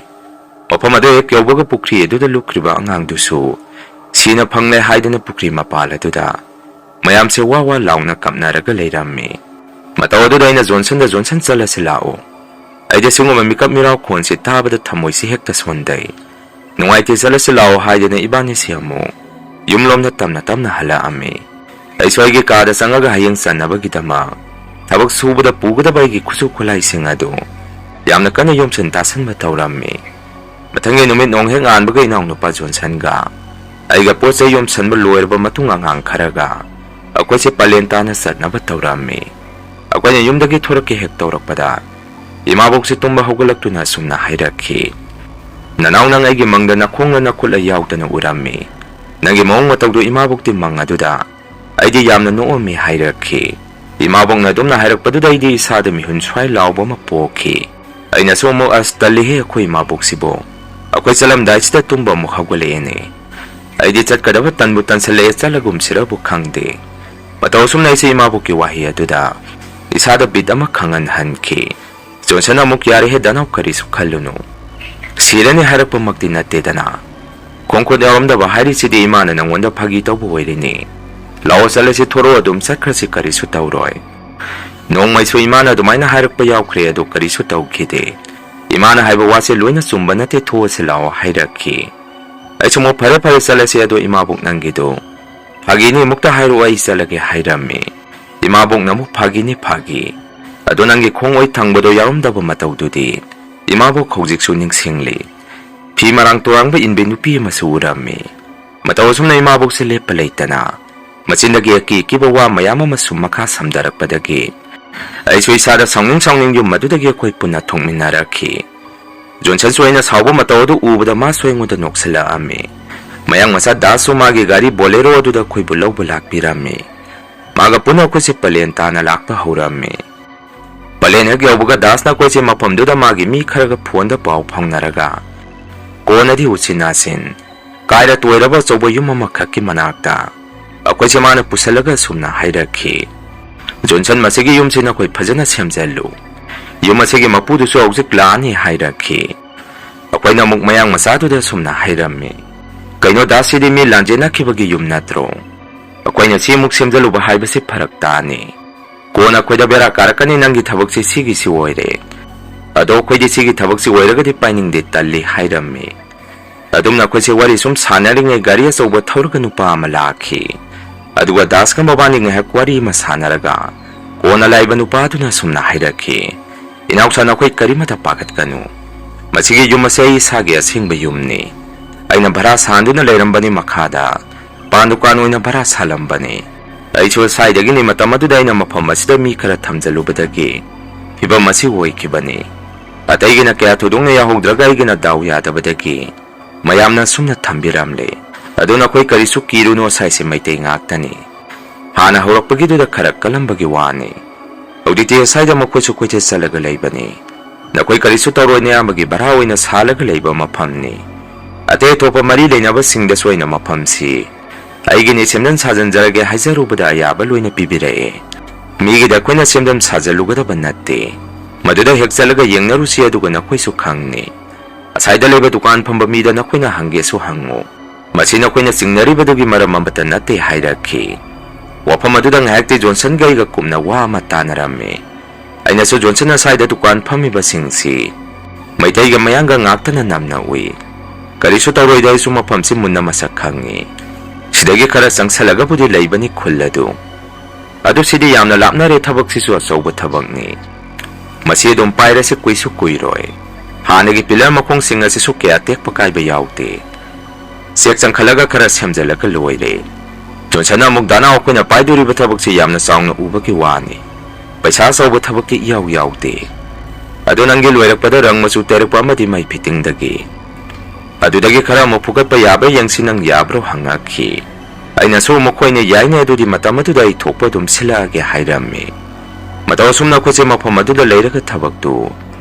ꯃꯐꯝ ꯑꯗꯨ ꯍꯦꯛ ꯌꯧꯕꯒ ꯄꯨꯈ꯭ꯔꯤ ꯑꯗꯨꯗ ꯂꯨꯞꯈ꯭ꯔꯤꯕ ꯑꯉꯥꯡꯗꯨꯁꯨ ꯁꯤꯅ ꯐꯪꯂꯦ ꯍꯥꯏꯗꯨꯅ ꯄꯨꯈ꯭ꯔꯤ ꯃꯄꯥꯜ ꯑꯗꯨꯗ ꯃꯌꯥꯝꯁꯦ ꯋꯥ ꯋꯥ ꯂꯥꯎꯅ ꯀꯞꯅꯔꯒ ꯂꯩꯔꯝꯃꯤ꯫ ꯃꯇꯧ ꯑꯗꯨꯗ ꯑꯩꯅ ꯖꯣꯟꯁꯟꯗ, "ꯖꯣꯟꯁꯟ, ꯆꯠꯂꯁꯤ ꯂꯥꯛꯑꯣ꯫ ꯑꯩꯗꯤ ꯁꯤꯒꯨꯝꯕ ꯃꯤꯀꯞ ꯃꯤꯔꯥꯎ ꯈꯣꯟꯁꯤ ꯇꯥꯕꯗ ꯊꯃꯣꯏꯁꯤ ꯍꯦꯛꯇ ꯁꯣꯟꯊꯩ꯫ ꯅꯨꯡꯉꯥꯏꯇꯦ, ꯆꯠꯂꯁꯤ ꯂꯥꯛꯑꯣ" ꯍꯥꯏꯗꯅ ꯏꯕꯥꯅꯤꯁꯤ ꯑꯃꯨꯛ ꯌꯨꯝꯂꯣꯝꯗ ꯇꯞꯅ ꯇꯞꯅ ꯍꯜꯂꯛꯑꯝꯃꯤ꯫ ꯑꯩꯁꯨ ꯑꯩꯒꯤ ꯀꯥꯗ ꯆꯪꯉꯒ ꯍꯌꯦꯡ ꯆꯟꯅꯕꯒꯤꯗꯃꯛ ꯊꯕꯛ ꯁꯨꯕꯗ ꯄꯨꯒꯗꯕ ꯑꯩꯒꯤ ꯈꯨꯠꯁꯨ ꯈꯨꯠꯂꯥꯏꯁꯤꯡ ꯑꯗꯨ ꯌꯥꯝꯅ ꯀꯟꯅ ꯌꯣꯝꯁꯤꯟ ꯇꯥꯁꯟꯕ ꯇꯧꯔꯝꯃꯤ꯫ ꯃꯊꯪꯒꯤ ꯅꯨꯃꯤꯠ ꯅꯣꯡ ꯍꯦꯛ ꯉꯥꯟꯕꯒ ꯏꯅꯥꯎꯅꯨꯄꯥ ꯖꯣꯟꯁꯟꯒ ꯑꯩꯒ ꯄꯣꯠ ꯆꯩ ꯌꯣꯝꯁꯟꯕ ꯂꯣꯏꯔꯕ ꯃꯇꯨꯡ ꯑꯉꯥꯡ ꯈꯔꯒ ꯑꯩꯈꯣꯏꯁꯦ ꯄꯂꯦꯟ ꯇꯥꯅ ꯆꯠꯅꯕ ꯇꯧꯔꯝꯃꯤ꯫ ꯑꯩꯈꯣꯏꯅ ꯌꯨꯝꯗꯒꯤ ꯊꯣꯔꯛꯀꯦ ꯍꯦꯛ ꯇꯧꯔꯛꯄꯗ ꯏꯃꯥꯕꯣꯛꯁꯦ ꯇꯨꯝꯕ ꯍꯧꯒꯠꯂꯛꯇꯨꯅ ꯑꯁꯨꯝꯅ ꯍꯥꯏꯔꯛꯈꯤ, "ꯅꯅꯥꯎ, ꯅꯪ ꯑꯩꯒꯤ ꯃꯪꯗ ꯅꯈꯣꯡꯂ ꯅꯈꯨꯠꯂ ꯌꯥꯎꯗꯅ ꯎꯔꯝꯃꯤ꯫ ꯅꯪꯒꯤ ꯃꯑꯣꯡ ꯃꯇꯧꯗꯨ ꯏꯃꯥꯕꯣꯛꯇꯤ ꯃꯪ ꯑꯗꯨꯗ ꯑꯩꯗꯤ ꯌꯥꯝꯅ ꯅꯣꯛꯑꯝꯃꯤ" ꯍꯥꯏꯔꯛꯈꯤ꯫ ꯏꯃꯥꯕꯣꯛꯅ ꯑꯗꯨꯝꯅ ꯍꯥꯏꯔꯛꯄꯗꯨꯗ ꯑꯩꯗꯤ ꯏꯁꯥꯗ ꯃꯤꯍꯨꯟ ꯁ꯭ꯋꯥꯏ ꯂꯥꯎꯕ ꯑꯃ ꯄꯣꯛꯈꯤ꯫ ꯑꯩꯅꯁꯨ ꯑꯃꯨꯛ, "ꯑꯁ, ꯇꯜꯂꯤꯍꯦ ꯑꯩꯈꯣꯏ ꯏꯃꯥꯕꯣꯛꯁꯤꯕꯨ꯫ ꯑꯩꯈꯣꯏ ꯆꯠꯂꯝꯗꯥꯏꯁꯤꯗ ꯇꯨꯝꯕ ꯑꯃꯨꯛ ꯍꯧꯒꯠꯂꯛꯑꯦꯅꯦ꯫ ꯑꯩꯗꯤ ꯆꯠꯀꯗꯕ ꯇꯟꯕꯨ ꯇꯟꯁꯤꯜꯂꯛꯑꯦ, ꯆꯠꯂꯒꯨꯝꯁꯤꯔꯕꯨ ꯈꯪꯗꯦ"꯫ ꯃꯇꯧ ꯑꯁꯨꯝꯅ ꯑꯩꯁꯦ ꯏꯃꯥꯕꯣꯛꯀꯤ ꯋꯥꯍꯩ ꯑꯗꯨꯗ ꯏꯁꯥꯗ ꯕꯤꯠ ꯑꯃ ꯈꯪꯍꯟꯍꯟꯈꯤ꯫ ꯖꯣꯟꯁꯟ ꯑꯃꯨꯛ, "ꯌꯥꯔꯦꯍꯦ ꯗꯥꯅꯥꯎ, ꯀꯔꯤꯁꯨ ꯈꯜꯂꯨꯅꯨ꯫ ꯁꯤꯔꯅꯤ ꯍꯥꯏꯔꯛꯄꯃꯛꯇꯤ ꯅꯠꯇꯦꯗꯅ꯫ ꯈꯣꯡꯈꯨꯠ ꯌꯥꯎꯔꯝꯗꯕ ꯍꯥꯏꯔꯤꯁꯤꯗꯤ ꯏꯃꯥꯅ ꯅꯪꯉꯣꯟꯗ ꯐꯥꯒꯤ ꯇꯧꯕ ꯑꯣꯏꯔꯤꯅꯤ꯫ ꯂꯥꯛꯑꯣ ꯆꯠꯂꯁꯤ, ꯊꯣꯔꯛꯑꯣ, ꯑꯗꯨꯝ ꯆꯠꯈ꯭ꯔꯁꯤ, ꯀꯔꯤꯁꯨ ꯇꯧꯔꯣꯏ"꯫ ꯅꯣꯡꯃꯩꯁꯨ ꯏꯃꯥꯅ ꯑꯗꯨꯃꯥꯏꯅ ꯍꯥꯏꯔꯛꯄ ꯌꯥꯎꯈ꯭ꯔꯦ, ꯑꯗꯨ ꯀꯔꯤꯁꯨ ꯇꯧꯈꯤꯗꯦ꯫ ꯏꯃꯥꯅ ꯍꯥꯏꯕ ꯋꯥꯁꯦ ꯂꯣꯏꯅ ꯆꯨꯝꯕ ꯅꯠꯇꯦ, ꯊꯣꯛꯑꯁꯤ ꯂꯥꯛꯑꯣ ꯍꯥꯏꯔꯛꯈꯤ꯫ ꯑꯩꯁꯨ ꯑꯃꯨꯛ, "ꯐꯔꯦ ꯐꯔꯦ, ꯆꯠꯂꯁꯤ, ꯑꯗꯣ ꯏꯃꯥꯕꯣꯛ ꯅꯪꯒꯤꯗꯣ ꯐꯥꯒꯤꯅꯤ, ꯑꯃꯨꯛꯇ ꯍꯥꯏꯔꯛꯑꯣ, ꯑꯩ ꯆꯠꯂꯒꯦ" ꯍꯥꯏꯔꯝꯃꯤ꯫ ꯏꯃꯥꯕꯣꯛꯅ ꯑꯃꯨꯛ, "ꯐꯥꯒꯤꯅꯤ ꯐꯥꯒꯤ꯫ ꯑꯗꯣ ꯅꯪꯒꯤ ꯈꯣꯡ ꯑꯣꯏ ꯊꯪꯕꯗꯣ ꯌꯥꯎꯔꯝꯗꯕ ꯃꯇꯧꯗꯨꯗꯤ ꯏꯃꯥꯕꯣꯛ ꯍꯧꯖꯤꯛꯁꯨ ꯅꯤꯡꯁꯤꯡꯂꯤ꯫ ꯐꯤ ꯃꯔꯥꯡ ꯇꯨꯔꯥꯡꯕ ꯏꯟꯕꯤ ꯅꯨꯄꯤ ꯑꯃꯁꯨ ꯎꯔꯝꯃꯤ"꯫ ꯃꯇꯧ ꯑꯁꯨꯝꯅ ꯏꯃꯥꯕꯣꯛꯁꯦ ꯂꯦꯞꯄ ꯂꯩꯇꯅ ꯃꯆꯤꯟꯗꯒꯤ ꯑꯀꯤ ꯑꯀꯤꯕ ꯋꯥ ꯃꯌꯥꯝ ꯑꯃ ꯁꯨꯝ ꯃꯈꯥ ꯁꯝꯊꯔꯛꯄꯗꯒꯤ ꯑꯩꯁꯨ ꯏꯁꯥꯗ ꯁꯥꯎꯅꯤꯡ ꯁꯥꯎꯅꯤꯡ ꯌꯨꯝ ꯑꯗꯨꯗꯒꯤ ꯑꯩꯈꯣꯏ ꯄꯨꯟꯅ ꯊꯣꯛꯃꯤꯟꯅꯔꯛꯈꯤ꯫ ꯖꯣꯟꯁꯟꯁꯨ ꯑꯩꯅ ꯁꯥꯎꯕ ꯃꯇꯧ ꯑꯗꯨ ꯎꯕꯗ ꯃꯥꯁꯨ ꯑꯩꯉꯣꯟꯗ ꯅꯣꯛꯁꯤꯜꯂꯛꯑꯝꯃꯤ꯫ ꯃꯌꯥꯡ ꯃꯆꯥ ꯗꯥꯁꯁꯨ ꯃꯥꯒꯤ ꯒꯥꯔꯤ ꯕꯣꯂꯦꯔꯣ ꯑꯗꯨꯗ ꯑꯩꯈꯣꯏꯕꯨ ꯂꯧꯕ ꯂꯥꯛꯄꯤꯔꯝꯃꯤ꯫ ꯃꯥꯒ ꯄꯨꯟꯅ ꯑꯩꯈꯣꯏꯁꯦ ꯄꯂꯦꯟ ꯇꯥꯅ ꯂꯥꯛꯄ ꯍꯧꯔꯝꯃꯤ꯫ ꯄꯂꯦꯟ ꯍꯦꯛ ꯌꯧꯕꯒ ꯗꯥꯁꯅ ꯑꯩꯈꯣꯏꯁꯦ ꯃꯐꯝꯗꯨꯗ ꯃꯥꯒꯤ ꯃꯤ ꯈꯔꯒ ꯐꯣꯟꯗ ꯄꯥꯎ ꯐꯥꯎꯅꯔꯒ ꯀꯣꯟꯅꯗꯤ ꯎꯆꯤꯟ ꯅꯥꯆꯤꯟ ꯀꯥꯏꯔ ꯇꯣꯏꯔꯕ ꯑꯆꯧꯕ ꯌꯨꯝ ꯑꯃꯈꯛꯀꯤ ꯃꯅꯥꯛꯇ ꯑꯩꯈꯣꯏꯁꯦ ꯃꯥꯅ ꯄꯨꯁꯜꯂꯒ ꯑꯁꯨꯝꯅ ꯍꯥꯏꯔꯛꯈꯤ, "ꯖꯣꯟꯁꯟ, ꯃꯁꯤꯒꯤ ꯌꯨꯝꯁꯤ ꯅꯈꯣꯏ ꯐꯖꯅ ꯁꯦꯝꯖꯜꯂꯨ꯫ ꯌꯨꯝ ꯑꯁꯤꯒꯤ ꯃꯄꯨꯗꯨꯁꯨ ꯍꯧꯖꯤꯛ ꯂꯥꯛꯑꯅꯤ" ꯍꯥꯏꯔꯛꯈꯤ꯫ ꯑꯩꯈꯣꯏꯅ ꯑꯃꯨꯛ ꯃꯌꯥꯡ ꯃꯆꯥꯗꯨꯗ ꯑꯁꯨꯝꯅ ꯍꯥꯏꯔꯝꯃꯤ, "ꯀꯩꯅꯣ ꯗꯥꯁ, ꯁꯤꯗꯤ ꯃꯤ ꯂꯥꯟꯖꯦꯟꯅꯈꯤꯕꯒꯤ ꯌꯨꯝ ꯅꯠꯇ꯭ꯔꯣ? ꯑꯩꯈꯣꯏꯅ ꯁꯤ ꯑꯃꯨꯛ ꯁꯦꯝꯖꯜꯂꯨꯕ ꯍꯥꯏꯕꯁꯤ ꯐꯔꯛ ꯇꯥꯅꯤ꯫ ꯀꯣꯟꯅ ꯑꯩꯈꯣꯏꯗ ꯕꯦꯔꯥ ꯀꯥꯔꯛꯀꯅꯤ, ꯅꯪꯒꯤ ꯊꯕꯛꯁꯤ ꯁꯤꯒꯤꯁꯤ ꯑꯣꯏꯔꯦ꯫ ꯑꯗꯣ ꯑꯩꯈꯣꯏꯗꯤ ꯁꯤꯒꯤ ꯊꯕꯛꯁꯤ ꯑꯣꯏꯔꯒꯗꯤ ꯄꯥꯏꯅꯤꯡꯗꯦ, ꯇꯜꯂꯤ" ꯍꯥꯏꯔꯝꯃꯤ꯫ ꯑꯗꯨꯝꯅ ꯑꯩꯈꯣꯏꯁꯦ ꯋꯥꯔꯤ ꯁꯨꯝ ꯁꯥꯟꯅꯔꯤꯉꯩ ꯒꯥꯔꯤ ꯑꯆꯧꯕ ꯊꯧꯔꯒ ꯅꯨꯄꯥ ꯑꯃ ꯂꯥꯛꯈꯤ꯫ ꯑꯗꯨꯒ ꯗꯥꯁꯀ ꯃꯕꯥꯅꯤ ꯉꯥꯏꯍꯥꯛ ꯋꯥꯔꯤ ꯑꯃ ꯁꯥꯟꯅꯔꯒ ꯀꯣꯟꯅ ꯂꯥꯛꯏꯕ ꯅꯨꯄꯥꯗꯨꯅ ꯑꯁꯨꯝꯅ ꯍꯥꯏꯔꯛꯈꯤ, "ꯏꯅꯥꯎꯁꯥ, ꯅꯈꯣꯏ ꯀꯔꯤꯃꯇ ꯄꯥꯈꯠꯀꯅꯨ꯫ ꯃꯁꯤꯒꯤ ꯌꯨꯝ ꯑꯁꯦ ꯑꯩ ꯏꯁꯥꯒꯤ ꯑꯁꯦꯡꯕ ꯌꯨꯝꯅꯤ꯫ ꯑꯩꯅ ꯚꯔꯥ ꯁꯥꯟꯗꯨꯅ ꯂꯩꯔꯝꯕꯅꯤ ꯃꯈꯥꯗ꯫ ꯄꯥꯟ ꯗꯨꯀꯥꯟ ꯑꯣꯏꯅ ꯚꯔꯥ ꯁꯥꯜꯂꯝꯕꯅꯤ꯫ ꯑꯩꯁꯨ ꯁ꯭ꯋꯥꯏꯗꯒꯤꯅꯤ꯫ ꯃꯇꯝ ꯑꯗꯨꯗ ꯑꯩꯅ ꯃꯐꯝ ꯑꯁꯤꯗ ꯃꯤ ꯈꯔ ꯊꯝꯖꯜꯂꯨꯕꯗꯒꯤ ꯐꯤꯕꯝ ꯑꯁꯤ ꯑꯣꯏꯈꯤꯕꯅꯤ"꯫ ꯑꯇꯩꯒꯤꯅ ꯀꯌꯥ ꯊꯣꯏꯗꯣꯛꯅ ꯌꯥꯎꯍꯧꯗ꯭ꯔꯒ ꯑꯩꯒꯤꯅ ꯗꯥꯎ ꯌꯥꯗꯕꯗꯒꯤ ꯃꯌꯥꯝꯅ ꯑꯁꯨꯝꯅ ꯊꯝꯕꯤꯔꯝꯂꯦ꯫ ꯑꯗꯣ ꯅꯈꯣꯏ ꯀꯔꯤꯁꯨ ꯀꯤꯔꯨꯅꯨ, ꯁꯥꯏꯁꯦ ꯃꯩꯇꯩ ꯉꯥꯛꯇꯅꯤ꯫ ꯍꯥꯟꯅ ꯍꯧꯔꯛꯄꯒꯤꯗꯨꯗ ꯈꯔ ꯀꯜꯂꯝꯕꯒꯤ ꯋꯥꯅꯤ꯫ ꯍꯧꯖꯤꯛꯇꯤ ꯑꯁꯥꯏꯗ ꯃꯈꯣꯏꯁꯨ ꯀꯣꯏꯆꯠ ꯆꯠꯂꯒ ꯂꯩꯕꯅꯤ꯫ ꯅꯈꯣꯏ ꯀꯔꯤꯁꯨ ꯇꯧꯔꯣꯏ, ꯅꯌꯥꯝꯕꯒꯤ ꯚꯔꯥ ꯑꯣꯏꯅ ꯁꯥꯜꯂꯒ ꯂꯩꯕ ꯃꯐꯝꯅꯤ꯫ ꯑꯇꯩ ꯑꯇꯣꯞꯄ ꯃꯔꯤ ꯂꯩꯅꯕꯁꯤꯡꯗꯁꯨ ꯑꯩꯅ ꯃꯐꯝꯁꯤ ꯑꯩꯒꯤꯅꯤ, ꯁꯦꯝꯖꯤꯟ ꯁꯥꯖꯤꯟꯖꯔꯒꯦ ꯍꯥꯏꯖꯔꯨꯕꯗ ꯑꯌꯥꯕ ꯂꯣꯏꯅ ꯄꯤꯕꯤꯔꯛꯑꯦ꯫ ꯃꯤꯒꯤꯗ ꯑꯩꯈꯣꯏꯅ ꯁꯦꯝꯖꯤꯟ ꯁꯥꯖꯤꯜꯂꯨꯒꯗꯕ ꯅꯠꯇꯦ꯫ ꯃꯗꯨꯗ ꯍꯦꯛ ꯆꯠꯂꯒ ꯌꯦꯡꯅꯔꯨꯁꯤ, ꯑꯗꯨꯒ ꯅꯈꯣꯏꯁꯨ ꯈꯪꯅꯤ꯫ ꯑꯁꯥꯏꯗ ꯂꯩꯕ ꯗꯨꯀꯥꯟ ꯐꯝꯕ ꯃꯤꯗ ꯅꯈꯣꯏꯅ ꯍꯪꯒꯦꯁꯨ ꯍꯪꯉꯨ꯫ ꯃꯁꯤ ꯅꯈꯣꯏꯅ ꯆꯤꯡꯅꯔꯤꯕꯗꯨꯒꯤ ꯃꯔꯝ ꯑꯃꯠꯇ ꯅꯠꯇꯦ ꯍꯥꯏꯔꯛꯈꯤ꯫ ꯋꯥꯐꯝ ꯑꯗꯨꯗ ꯉꯥꯏꯍꯥꯛꯇꯤ ꯖꯣꯟꯁꯟꯒ ꯑꯩꯒ ꯀꯨꯞꯅ ꯋꯥ ꯑꯃ ꯇꯥꯅꯔꯝꯃꯤ꯫ ꯑꯩꯅꯁꯨ ꯖꯣꯟꯁꯟ ꯑꯁꯥꯏꯗ ꯗꯨꯀꯥꯟ ꯐꯝꯃꯤꯕꯁꯤꯡꯁꯤ ꯃꯩꯇꯩꯒ ꯃꯌꯥꯡꯒ ꯉꯥꯛꯇꯅ ꯅꯝꯅ ꯎꯏ꯫ ꯀꯔꯤꯁꯨ ꯇꯧꯔꯣꯏꯗ, ꯑꯩꯁꯨ ꯃꯐꯝꯁꯤ ꯃꯨꯟꯅ ꯃꯁꯛ ꯈꯪꯉꯤ꯫ ꯁꯤꯗꯒꯤ ꯈꯔ ꯆꯪꯁꯜꯂꯒꯕꯨꯗꯤ ꯂꯩꯕꯅꯤ ꯈꯨꯜ ꯑꯗꯨ꯫ ꯑꯗꯨ ꯁꯤꯗꯤ ꯌꯥꯝꯅ ꯂꯥꯞꯅꯔꯦ, ꯊꯕꯛꯁꯤꯁꯨ ꯑꯆꯧꯕ ꯊꯕꯛꯅꯤ꯫ ꯃꯁꯤ ꯑꯗꯨꯝ ꯄꯥꯏꯔꯁꯤ, ꯀꯨꯏꯁꯨ ꯀꯨꯏꯔꯣꯏ꯫ ꯍꯥꯟꯅꯒꯤ ꯄꯤꯂꯔ ꯃꯈꯣꯡꯁꯤꯡ ꯑꯁꯤꯁꯨ ꯀꯌꯥ ꯇꯦꯛꯄ ꯀꯥꯏꯕ ꯌꯥꯎꯗꯦ꯫ ꯆꯦꯛ ꯆꯪꯈꯠꯂꯒ ꯈꯔ ꯁꯦꯝꯖꯤꯜꯂꯒ ꯂꯣꯏꯔꯦ꯫ ꯖꯣꯟꯁꯟꯅ ꯑꯃꯨꯛ, "ꯗꯥ ꯅꯥꯎ, ꯑꯩꯈꯣꯏꯅ ꯄꯥꯏꯗꯣꯔꯤꯕ ꯊꯕꯛꯁꯤ ꯌꯥꯝꯅ ꯆꯥꯎꯅ ꯎꯕꯒꯤ ꯋꯥꯅꯤ꯫ ꯄꯩꯁꯥ ꯑꯆꯧꯕ ꯊꯕꯛꯇꯤ ꯏꯌꯥꯎ ꯌꯥꯎꯗꯦ꯫ ꯑꯗꯣ ꯅꯪꯒꯤ ꯂꯣꯏꯔꯛꯄꯗ ꯔꯪ ꯃꯆꯨ ꯇꯩꯔꯛꯄ ꯑꯃꯗꯤ ꯃꯩ ꯐꯤꯠꯇꯤꯡꯗꯒꯤ꯫ ꯑꯗꯨꯗꯒꯤ ꯈꯔ ꯑꯃꯨꯛ ꯐꯨꯒꯠꯄ ꯌꯥꯕ꯭ꯔꯥ ꯌꯦꯡꯁꯤ, ꯅꯪ ꯌꯥꯕ꯭ꯔꯣ?" ꯍꯪꯉꯛꯈꯤ꯫ ꯑꯩꯅꯁꯨ, "ꯃꯈꯣꯏꯅ ꯌꯥꯏꯅꯦ, ꯑꯗꯨꯗꯤ ꯃꯇꯝ ꯑꯗꯨꯗ ꯑꯩ ꯊꯣꯛꯄ ꯑꯗꯨꯝ ꯁꯤꯜꯂꯛꯑꯒꯦ" ꯍꯥꯏꯔꯝꯃꯤ꯫ ꯃꯇꯧ ꯑꯁꯨꯝꯅ ꯑꯩꯈꯣꯏꯁꯦ ꯃꯐꯝ ꯑꯗꯨꯗ ꯂꯩꯔꯒ ꯊꯕꯛꯇꯨ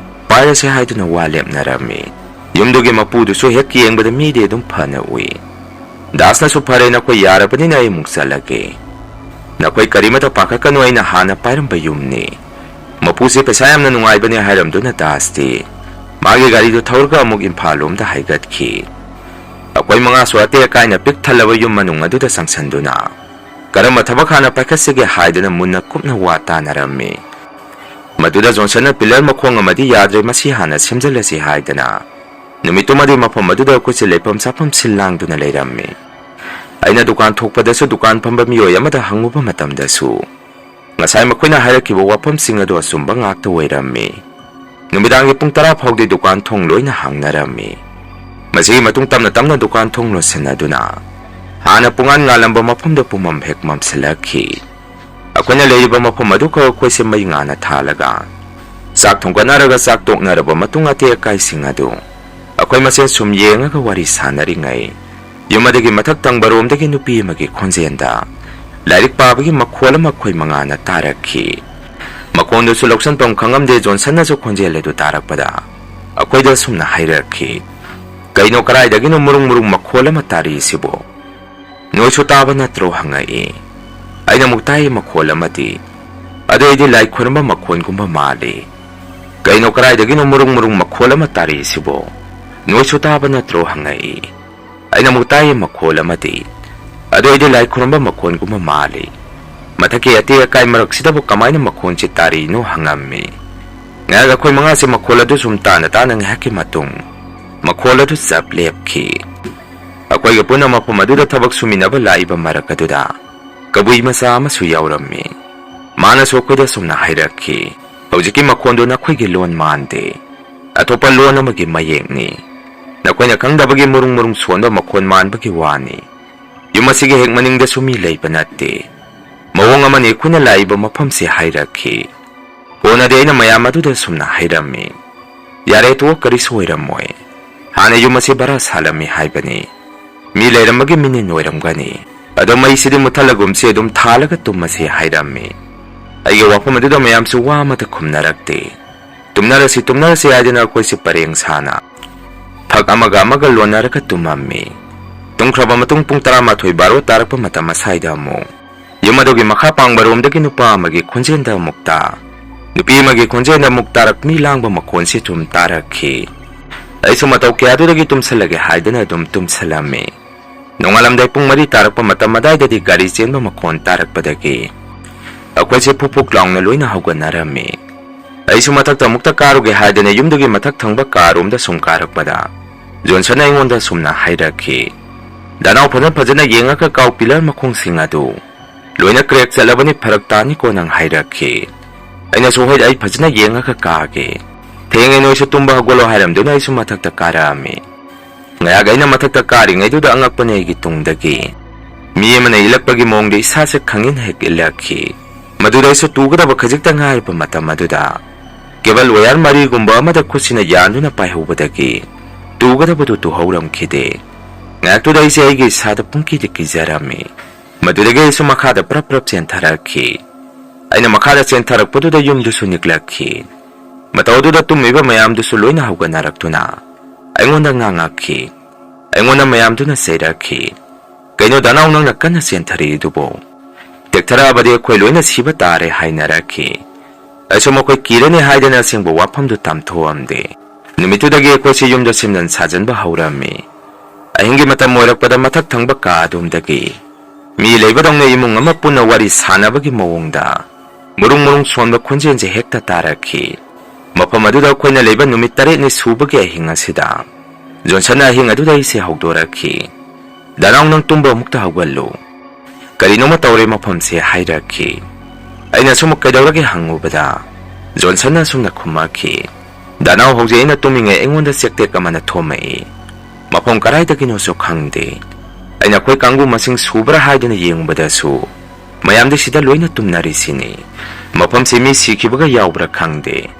ꯄꯥꯏꯔꯁꯦ ꯍꯥꯏꯗꯨꯅ ꯋꯥ ꯂꯦꯞꯅꯔꯝꯃꯤ꯫ ꯌꯨꯝꯗꯨꯒꯤ ꯃꯄꯨꯗꯨꯁꯨ ꯍꯦꯛ ꯌꯦꯡꯕꯗ ꯃꯤꯗꯤ ꯑꯗꯨꯝ ꯐꯅ ꯎꯏ꯫ ꯗꯥꯁꯅꯁꯨ, "ꯐꯔꯦ, ꯅꯈꯣꯏ ꯌꯥꯔꯕꯅꯤꯅ ꯑꯩ ꯑꯃꯨꯛ ꯆꯠꯂꯒꯦ꯫ ꯅꯈꯣꯏ ꯀꯔꯤꯃꯇ ꯄꯥꯈꯠꯀꯅꯨ, ꯑꯩꯅ ꯍꯥꯟꯅ ꯄꯥꯏꯔꯝꯕ ꯌꯨꯝꯅꯤ꯫ ꯃꯄꯨꯁꯦ ꯄꯩꯁꯥ ꯌꯥꯝꯅ ꯅꯨꯡꯉꯥꯏꯕꯅꯦ" ꯍꯥꯏꯔꯝꯗꯨꯅ ꯗꯥꯁꯇꯤ ꯃꯥꯒꯤ ꯒꯥꯔꯤꯗꯨ ꯊꯧꯔꯒ ꯑꯃꯨꯛ ꯏꯝꯐꯥꯜ ꯂꯣꯝꯗ ꯍꯥꯏꯒꯠꯈꯤ꯫ ꯑꯩꯈꯣꯏ ꯃꯉꯥꯁꯨ ꯑꯇꯦꯛ ꯑꯀꯥꯏꯅ ꯄꯤꯛ ꯊꯜꯂꯕ ꯌꯨꯝ ꯃꯅꯨꯡ ꯑꯗꯨꯗ ꯆꯪꯁꯤꯟꯗꯨꯅ ꯀꯔꯝꯕ ꯊꯕꯛ ꯍꯥꯟꯅ ꯄꯥꯏꯈꯠꯁꯤꯒꯦ ꯍꯥꯏꯗꯨꯅ ꯃꯨꯟꯅ ꯀꯨꯞꯅ ꯋꯥ ꯇꯥꯅꯔꯝꯃꯤ꯫ ꯃꯗꯨꯗ ꯖꯣꯟꯁꯟꯅ, "ꯄꯤꯂꯔ ꯃꯈꯣꯡ ꯑꯃꯗꯤ ꯌꯥꯗ꯭ꯔꯦ, ꯃꯁꯤ ꯍꯥꯟꯅ ꯁꯦꯝꯖꯤꯜꯂꯁꯤ" ꯍꯥꯏꯗꯅ ꯅꯨꯃꯤꯠꯇꯨꯃꯗꯤ ꯃꯐꯝ ꯑꯗꯨꯗ ꯑꯩꯈꯣꯏꯁꯦ ꯂꯩꯐꯝ ꯆꯥꯐꯝ ꯁꯤꯜ ꯂꯥꯡꯗꯨꯅ ꯂꯩꯔꯝꯃꯤ꯫ ꯑꯩꯅ ꯗꯨꯀꯥꯟ ꯊꯣꯛꯄꯗꯁꯨ ꯗꯨꯀꯥꯟ ꯐꯝꯕ ꯃꯤꯑꯣꯏ ꯑꯃꯗ ꯍꯪꯉꯨꯕ ꯃꯇꯝꯗꯁꯨ ꯉꯁꯥꯏ ꯃꯈꯣꯏꯅ ꯍꯥꯏꯔꯛꯈꯤꯕ ꯋꯥꯐꯝꯁꯤꯡ ꯑꯗꯨ ꯑꯆꯨꯝꯕ ꯉꯥꯛꯇ ꯑꯣꯏꯔꯝꯃꯤ꯫ ꯅꯨꯃꯤꯗꯥꯡꯒꯤ ꯄꯨꯡ ꯇꯔꯥ ꯐꯥꯎꯗꯤ ꯗꯨꯀꯥꯟ ꯊꯣꯡ ꯂꯣꯏꯅ ꯍꯥꯡꯅꯔꯝꯃꯤ꯫ ꯃꯁꯤꯒꯤ ꯃꯇꯨꯡ ꯇꯞꯅ ꯇꯞꯅ ꯗꯨꯀꯥꯟ ꯊꯣꯡ ꯂꯣꯟꯁꯤꯟꯅꯗꯨꯅ ꯍꯥꯟꯅ ꯄꯨꯡꯉꯥꯟ ꯉꯥꯜꯂꯝꯕ ꯃꯐꯝꯗ ꯄꯨꯝꯃꯝ ꯍꯦꯛ ꯃꯝꯁꯤꯜꯂꯛꯈꯤ꯫ ꯑꯩꯈꯣꯏꯅ ꯂꯩꯔꯤꯕ ꯃꯐꯝ ꯑꯗꯨꯈꯛ ꯑꯩꯈꯣꯏꯁꯦ ꯃꯩ ꯉꯥꯟꯅ ꯊꯥꯜꯂꯒ ꯆꯥꯛ ꯊꯣꯡꯒꯠꯅꯔꯒ ꯆꯥꯛ ꯇꯣꯛꯅꯔꯕ ꯃꯇꯨꯡ ꯑꯇꯦꯛ ꯑꯀꯥꯏꯁꯤꯡ ꯑꯗꯨ ꯑꯩꯈꯣꯏ ꯃꯁꯦꯟ ꯁꯨꯝ ꯌꯦꯡꯉꯒ ꯋꯥꯔꯤ ꯁꯥꯟꯅꯔꯤꯉꯩ, ꯌꯨꯝ ꯑꯗꯨꯒꯤ ꯃꯊꯛ ꯊꯪꯕꯔꯣꯝꯗꯒꯤ ꯅꯨꯄꯤ ꯑꯃꯒꯤ ꯈꯣꯟꯖꯦꯜꯗ ꯂꯥꯏꯔꯤꯛ ꯄꯥꯕꯒꯤ ꯃꯈꯣꯜ ꯑꯃ ꯑꯩꯈꯣꯏ ꯃꯉꯥꯅ ꯇꯥꯔꯛꯈꯤ꯫ ꯃꯈꯣꯟꯗꯨꯁꯨ ꯂꯧꯁꯟꯐꯝ ꯈꯪꯉꯝꯗꯦ꯫ ꯖꯣꯟꯁꯟꯅꯁꯨ ꯈꯣꯟꯖꯦꯜ ꯑꯗꯨ ꯇꯥꯔꯛꯄꯗ ꯑꯩꯈꯣꯏꯗ ꯑꯁꯨꯝꯅ ꯍꯥꯏꯔꯛꯈꯤ, "ꯀꯩꯅꯣ, ꯀꯗꯥꯏꯗꯒꯤꯅꯣ ꯃꯨꯔꯨꯡ ꯃꯨꯔꯨꯡ ꯃꯈꯣꯜ ꯑꯃ ꯇꯥꯔꯤꯁꯤꯕꯣ?" "ꯅꯣꯏꯁꯨ ꯇꯥꯕ ꯅꯠꯇ꯭ꯔꯣ?" ꯍꯪꯉꯛꯏ꯫ ꯑꯩꯅ ꯑꯃꯨꯛ ꯇꯥꯏ ꯃꯈꯣꯜ ꯑꯃꯗꯤ꯫ "ꯑꯗꯨ ꯑꯩꯗꯤ ꯂꯥꯏ ꯈꯨꯔꯨꯝꯕ ꯃꯈꯣꯟꯒꯨꯝꯕ ꯃꯥꯜꯂꯤ꯫" "ꯀꯩꯅꯣ, ꯀꯗꯥꯏꯗꯒꯤꯅꯣ ꯃꯨꯔꯨꯡ ꯃꯨꯔꯨꯡ ꯃꯈꯣꯜ ꯑꯃ ꯇꯥꯔꯤꯁꯤꯕꯣ? ꯅꯣꯏꯁꯨ ꯇꯥꯕ ꯅꯠꯇ꯭ꯔꯣ?" ꯍꯪꯉꯛꯏ꯫ ꯑꯩꯅ ꯑꯃꯨꯛ ꯇꯥꯏ ꯃꯈꯣꯜ ꯑꯃꯗꯤ꯫ "ꯑꯗꯨ ꯑꯩꯗꯤ ꯂꯥꯏ ꯈꯨꯔꯨꯝꯕ ꯃꯈꯣꯟꯒꯨꯝꯕ ꯃꯥꯜꯂꯤ꯫ ꯃꯊꯛꯀꯤ ꯑꯇꯦꯛ ꯑꯀꯥꯏ ꯃꯔꯛꯁꯤꯗꯕꯨ ꯀꯃꯥꯏꯅ ꯃꯈꯣꯟꯁꯤ ꯇꯥꯔꯤꯅꯣ?" ꯍꯪꯉꯝꯃꯤ꯫ ꯉꯥꯏꯍꯥꯛ ꯑꯩꯈꯣꯏ ꯃꯉꯥꯁꯦ ꯃꯈꯣꯜ ꯑꯗꯨ ꯁꯨꯝ ꯇꯥꯅ ꯇꯥꯅ ꯉꯥꯏꯍꯥꯛꯀꯤ ꯃꯇꯨꯡ ꯃꯈꯣꯜ ꯑꯗꯨ ꯆꯞ ꯂꯦꯞꯈꯤ꯫ ꯑꯩꯈꯣꯏꯒ ꯄꯨꯟꯅ ꯃꯐꯝ ꯑꯗꯨꯗ ꯊꯕꯛ ꯁꯨꯃꯤꯟꯅꯕ ꯂꯥꯛꯏꯕ ꯃꯔꯛ ꯑꯗꯨꯗ ꯀꯕꯨꯏ ꯃꯆꯥ ꯑꯃꯁꯨ ꯌꯥꯎꯔꯝꯃꯤ꯫ ꯃꯥꯅꯁꯨ ꯑꯩꯈꯣꯏꯗ ꯑꯁꯨꯝꯅ ꯍꯥꯏꯔꯛꯈꯤ, "ꯍꯧꯖꯤꯛꯀꯤ ꯃꯈꯣꯟꯗꯨ ꯅꯈꯣꯏꯒꯤ ꯂꯣꯟ ꯃꯥꯟꯗꯦ꯫ ꯑꯇꯣꯞꯄ ꯂꯣꯟ ꯑꯃꯒꯤ ꯃꯌꯦꯛꯅꯤ꯫ ꯅꯈꯣꯏꯅ ꯈꯪꯗꯕꯒꯤ ꯃꯨꯔꯨꯡ ꯃꯨꯔꯨꯡ ꯁꯣꯟꯕ ꯃꯈꯣꯟ ꯃꯥꯟꯕꯒꯤ ꯋꯥꯅꯤ꯫ ꯌꯨꯝ ꯑꯁꯤꯒꯤ ꯍꯦꯛ ꯃꯅꯤꯡꯗꯁꯨ ꯃꯤ ꯂꯩꯕ ꯅꯠꯇꯦ꯫ ꯃꯑꯣꯡ ꯑꯃꯅꯤ ꯑꯩꯈꯣꯏꯅ ꯂꯥꯛꯏꯕ ꯃꯐꯝꯁꯦ" ꯍꯥꯏꯔꯛꯈꯤ꯫ ꯀꯣꯟꯅꯗꯤ ꯑꯩꯅ ꯃꯌꯥꯝ ꯑꯗꯨꯗ ꯁꯨꯝꯅ ꯍꯥꯏꯔꯝꯃꯤ, "ꯌꯥꯔꯦ, ꯇꯣꯛ, ꯀꯔꯤꯁꯨ ꯑꯣꯏꯔꯝꯃꯣꯏ꯫ ꯍꯥꯟꯅ ꯌꯨꯝ ꯑꯁꯤ ꯚꯔꯥ ꯁꯥꯜꯂꯝꯃꯤ ꯍꯥꯏꯕꯅꯤ꯫ ꯃꯤ ꯂꯩꯔꯝꯕꯒꯤ ꯃꯤꯅꯤꯟ ꯑꯣꯏꯔꯝꯒꯅꯤ꯫ ꯑꯗꯣ ꯃꯩꯁꯤꯗꯤ ꯃꯨꯠꯊꯠꯂꯒꯨꯝꯁꯤ, ꯑꯗꯨꯝ ꯊꯥꯜꯂꯒ ꯇꯨꯝꯃꯁꯤ" ꯍꯥꯏꯔꯝꯃꯤ꯫ ꯑꯩꯒꯤ ꯋꯥꯐꯝ ꯑꯗꯨꯗ ꯃꯌꯥꯝꯁꯨ ꯋꯥ ꯑꯃꯠꯇ ꯈꯨꯝꯅꯔꯛꯇꯦ꯫ "ꯇꯨꯝꯅꯔꯁꯤ, ꯇꯨꯝꯅꯔꯁꯤ" ꯍꯥꯏꯗꯨꯅ ꯑꯩꯈꯣꯏꯁꯤ ꯄꯔꯦꯡ ꯁꯥꯅ ꯐꯛ ꯑꯃꯒ ꯑꯃꯒ ꯂꯣꯟꯅꯔꯒ ꯇꯨꯝꯃꯝꯃꯤ꯫ ꯇꯨꯝꯈ꯭ꯔꯕ ꯃꯇꯨꯡ ꯄꯨꯡ ꯇꯔꯥꯃꯥꯊꯣꯏ ꯕꯥꯔꯣ ꯇꯥꯔꯛꯄ ꯃꯇꯝ ꯑꯁꯥꯏꯗ ꯑꯃꯨꯛ ꯌꯨꯝ ꯑꯗꯨꯒꯤ ꯃꯈꯥ ꯄꯥꯡꯕꯔꯣꯝꯗꯒꯤ ꯅꯨꯄꯥ ꯑꯃꯒꯤ ꯈꯣꯟꯖꯦꯜꯗ ꯑꯃꯨꯛ ꯇꯥ, ꯅꯨꯄꯤ ꯑꯃꯒꯤ ꯈꯣꯟꯖꯦꯜꯗ ꯑꯃꯨꯛ ꯇꯥꯔꯛ, ꯃꯤ ꯂꯥꯡꯕ ꯃꯈꯣꯟꯁꯤ ꯁꯨꯝ ꯇꯥꯔꯛꯈꯤ꯫ ꯑꯩꯁꯨ ꯃꯇꯧ ꯀꯌꯥꯗꯨꯗꯒꯤ ꯇꯨꯝꯁꯜꯂꯒꯦ ꯍꯥꯏꯗꯨꯅ ꯑꯗꯨꯝ ꯇꯨꯝꯁꯜꯂꯝꯃꯤ꯫ ꯅꯣꯡꯉꯥꯜꯂꯝꯗꯥꯏ ꯄꯨꯡ ꯃꯔꯤ ꯇꯥꯔꯛꯄ ꯃꯇꯝ ꯑꯗꯥꯏꯗꯗꯤ ꯒꯥꯔꯤ ꯆꯦꯟꯕ ꯃꯈꯣꯟ ꯇꯥꯔꯛꯄꯗꯒꯤ ꯑꯩꯈꯣꯏꯁꯦ ꯐꯨꯛ ꯐꯨꯛ ꯂꯥꯎꯅ ꯂꯣꯏꯅ ꯍꯧꯒꯠꯅꯔꯝꯃꯤ꯫ ꯑꯩꯁꯨ ꯃꯊꯛꯇ ꯑꯃꯨꯛꯇ ꯀꯥꯔꯨꯒꯦ ꯍꯥꯏꯗꯅ ꯌꯨꯝꯗꯨꯒꯤ ꯃꯊꯛ ꯊꯪꯕ ꯀꯥꯔꯣꯝꯗ ꯁꯨꯝ ꯀꯥꯔꯛꯄꯗ ꯖꯣꯟꯁꯟꯅ ꯑꯩꯉꯣꯟꯗ ꯁꯨꯝꯅ ꯍꯥꯏꯔꯛꯈꯤ, "ꯗꯅꯥꯎ, ꯐꯖ ꯐꯖꯅ ꯌꯦꯡꯉꯒ ꯀꯥꯎ, ꯄꯤꯂꯔ ꯃꯈꯣꯡꯁꯤꯡ ꯑꯗꯨ ꯂꯣꯏꯅ ꯀ꯭ꯔꯦꯛ ꯆꯠꯂꯕꯅꯤ, ꯐꯔꯛ ꯇꯥꯅꯤꯀꯣ ꯅꯪ" ꯍꯥꯏꯔꯛꯈꯤ꯫ ꯑꯩꯅꯁꯨ, "ꯍꯣꯏ, ꯑꯩ ꯐꯖꯅ ꯌꯦꯡꯉꯒ ꯀꯥꯒꯦ꯫ ꯊꯦꯡꯉꯦ, ꯅꯣꯏꯁꯨ ꯇꯨꯝꯕ ꯍꯧꯒꯠꯂꯣ" ꯍꯥꯏꯔꯝꯗꯨꯅ ꯑꯩꯁꯨ ꯃꯊꯛꯇ ꯀꯥꯔꯛꯑꯝꯃꯤ꯫ ꯉꯥꯏꯍꯥꯛ ꯑꯩꯅ ꯃꯊꯛꯇ ꯀꯥꯔꯤꯉꯩꯗꯨꯗ ꯑꯉꯛꯄꯅ ꯑꯩꯒꯤ ꯇꯨꯡꯗꯒꯤ ꯃꯤ ꯑꯃꯅ ꯏꯜꯂꯛꯄꯒꯤ ꯃꯑꯣꯡꯗ ꯏꯁꯥꯁꯦ ꯈꯪꯏꯟ ꯍꯦꯛ ꯏꯜꯂꯛꯈꯤ꯫ ꯃꯗꯨꯗ ꯑꯩꯁꯨ ꯇꯨꯒꯗꯕ ꯈꯖꯤꯛꯇ ꯉꯥꯏꯔꯕ ꯃꯇꯝ ꯑꯗꯨꯗ ꯀꯦꯕꯜ ꯋꯥꯌꯔ ꯃꯔꯤꯒꯨꯝꯕ ꯑꯃꯗ ꯈꯨꯠꯁꯤꯅ ꯌꯥꯟꯗꯨꯅ ꯄꯥꯏꯍꯧꯕꯗꯒꯤ ꯇꯨꯒꯗꯕꯗꯨ ꯇꯨꯍꯧꯔꯝꯈꯤꯗꯦ꯫ ꯉꯥꯏꯍꯥꯛꯇꯨꯗ ꯑꯩꯁꯦ ꯑꯩꯒꯤ ꯏꯁꯥꯗ ꯄꯨꯡꯀꯤꯗ ꯀꯤꯖꯔꯝꯃꯤ꯫ ꯃꯗꯨꯗꯒꯤ ꯑꯩꯁꯨ ꯃꯈꯥꯗ ꯄ꯭ꯔꯞ ꯄ꯭ꯔꯞ ꯆꯦꯟꯊꯔꯛꯈꯤ꯫ ꯑꯩꯅ ꯃꯈꯥꯗ ꯆꯦꯟꯊꯔꯛꯄꯗꯨꯗ ꯌꯨꯝꯗꯨꯁꯨ ꯅꯤꯛꯂꯛꯈꯤ꯫ ꯃꯇꯧ ꯑꯗꯨꯗ ꯇꯨꯝꯃꯤꯕ ꯃꯌꯥꯝꯗꯨꯁꯨ ꯂꯣꯏꯅ ꯍꯧꯒꯠꯅꯔꯛꯇꯨꯅ ꯑꯩꯉꯣꯟꯗ ꯉꯥꯡꯉꯛꯈꯤ꯫ ꯑꯩꯉꯣꯟꯗ ꯃꯌꯥꯝꯗꯨꯅ ꯆꯩꯔꯛꯈꯤ꯫ "ꯀꯩꯅꯣ ꯗꯥꯅꯥꯎ, ꯅꯪꯅ ꯀꯟꯅ ꯆꯦꯟꯊꯔꯛꯏꯗꯨꯕꯣ? ꯇꯦꯛꯊꯔꯛꯑꯕꯗꯤ ꯑꯩꯈꯣꯏ ꯂꯣꯏꯅ ꯁꯤꯕ ꯇꯥꯔꯦ" ꯍꯥꯏꯅꯔꯛꯈꯤ꯫ ꯑꯩꯁꯨ ꯃꯈꯣꯏ ꯀꯤꯔꯅꯤ ꯍꯥꯏꯗꯅ ꯑꯁꯦꯡꯕ ꯋꯥꯐꯝꯗꯨ ꯇꯝꯊꯣꯛꯑꯝꯗꯦ꯫ ꯅꯨꯃꯤꯠꯇꯨꯗꯒꯤ ꯑꯩꯈꯣꯏꯁꯦ ꯌꯨꯝꯗ ꯁꯦꯝꯖꯤꯟ ꯁꯥꯖꯤꯟꯕ ꯍꯧꯔꯝꯃꯤ꯫ ꯑꯍꯤꯡꯒꯤ ꯃꯇꯝ ꯑꯣꯏꯔꯛꯄꯗ ꯃꯊꯛ ꯊꯪꯕ ꯀꯥ ꯑꯗꯣꯝꯗꯒꯤ ꯃꯤ ꯂꯩꯕꯗꯧꯅ ꯏꯃꯨꯡ ꯑꯃ ꯄꯨꯟꯅ ꯋꯥꯔꯤ ꯁꯥꯟꯅꯕꯒꯤ ꯃꯑꯣꯡꯗ ꯃꯔꯨꯡ ꯃꯔꯨꯡ ꯁꯣꯟꯕ ꯈꯣꯟꯖꯦꯜꯁꯦ ꯍꯦꯛꯇ ꯇꯥꯔꯛꯈꯤ꯫ ꯃꯐꯝ ꯑꯗꯨꯗ ꯑꯩꯈꯣꯏꯅ ꯂꯩꯕ ꯅꯨꯃꯤꯠ ꯇꯔꯦꯠꯅꯤ ꯁꯨꯕꯒꯤ ꯑꯍꯤꯡ ꯑꯁꯤꯗ ꯖꯣꯟꯁꯟꯅ ꯑꯍꯤꯡ ꯑꯗꯨꯗ ꯑꯩꯁꯦ ꯍꯧꯗꯣꯔꯛꯈꯤ꯫ "ꯗꯥꯅꯥꯎ, ꯅꯪ ꯇꯨꯝꯕ ꯑꯃꯨꯛꯇ ꯍꯧꯒꯠꯂꯨ꯫ ꯀꯔꯤꯅꯣꯃ ꯇꯧꯔꯦ ꯃꯐꯝꯁꯦ" ꯍꯥꯏꯔꯛꯈꯤ꯫ ꯑꯩꯅ ꯁꯨꯝ "ꯀꯩꯗꯧꯔꯒꯦ?" ꯍꯪꯉꯨꯕꯗ ꯖꯣꯟꯁꯟꯅ ꯑꯁꯨꯝꯅ ꯈꯨꯝꯃꯛꯈꯤ, "ꯗꯥꯅꯥꯎ, ꯍꯧꯖꯤꯛ ꯑꯩꯅ ꯇꯨꯝꯃꯤꯉꯩ ꯑꯩꯉꯣꯟꯗ ꯆꯦꯛꯇꯦꯛ ꯑꯃꯅ ꯊꯣꯝꯃꯛꯏ꯫ ꯃꯐꯝ ꯀꯗꯥꯏꯗꯒꯤꯅꯣꯁꯨ ꯈꯪꯗꯦ꯫ ꯑꯩꯅ ꯑꯩꯈꯣꯏ ꯀꯥꯡꯕꯨ ꯃꯁꯤꯡ ꯁꯨꯕ꯭ꯔꯥ ꯍꯥꯏꯗꯨꯅ ꯌꯦꯡꯕꯗꯁꯨ ꯃꯌꯥꯝꯗꯤ ꯁꯤꯗ ꯂꯣꯏꯅ ꯇꯨꯝꯅꯔꯤꯁꯤꯅꯤ꯫ ꯃꯐꯝꯁꯤ ꯃꯤ ꯁꯤꯈꯤꯕꯒ ꯌꯥꯎꯕ꯭ꯔꯥ ꯈꯪꯗꯦ꯫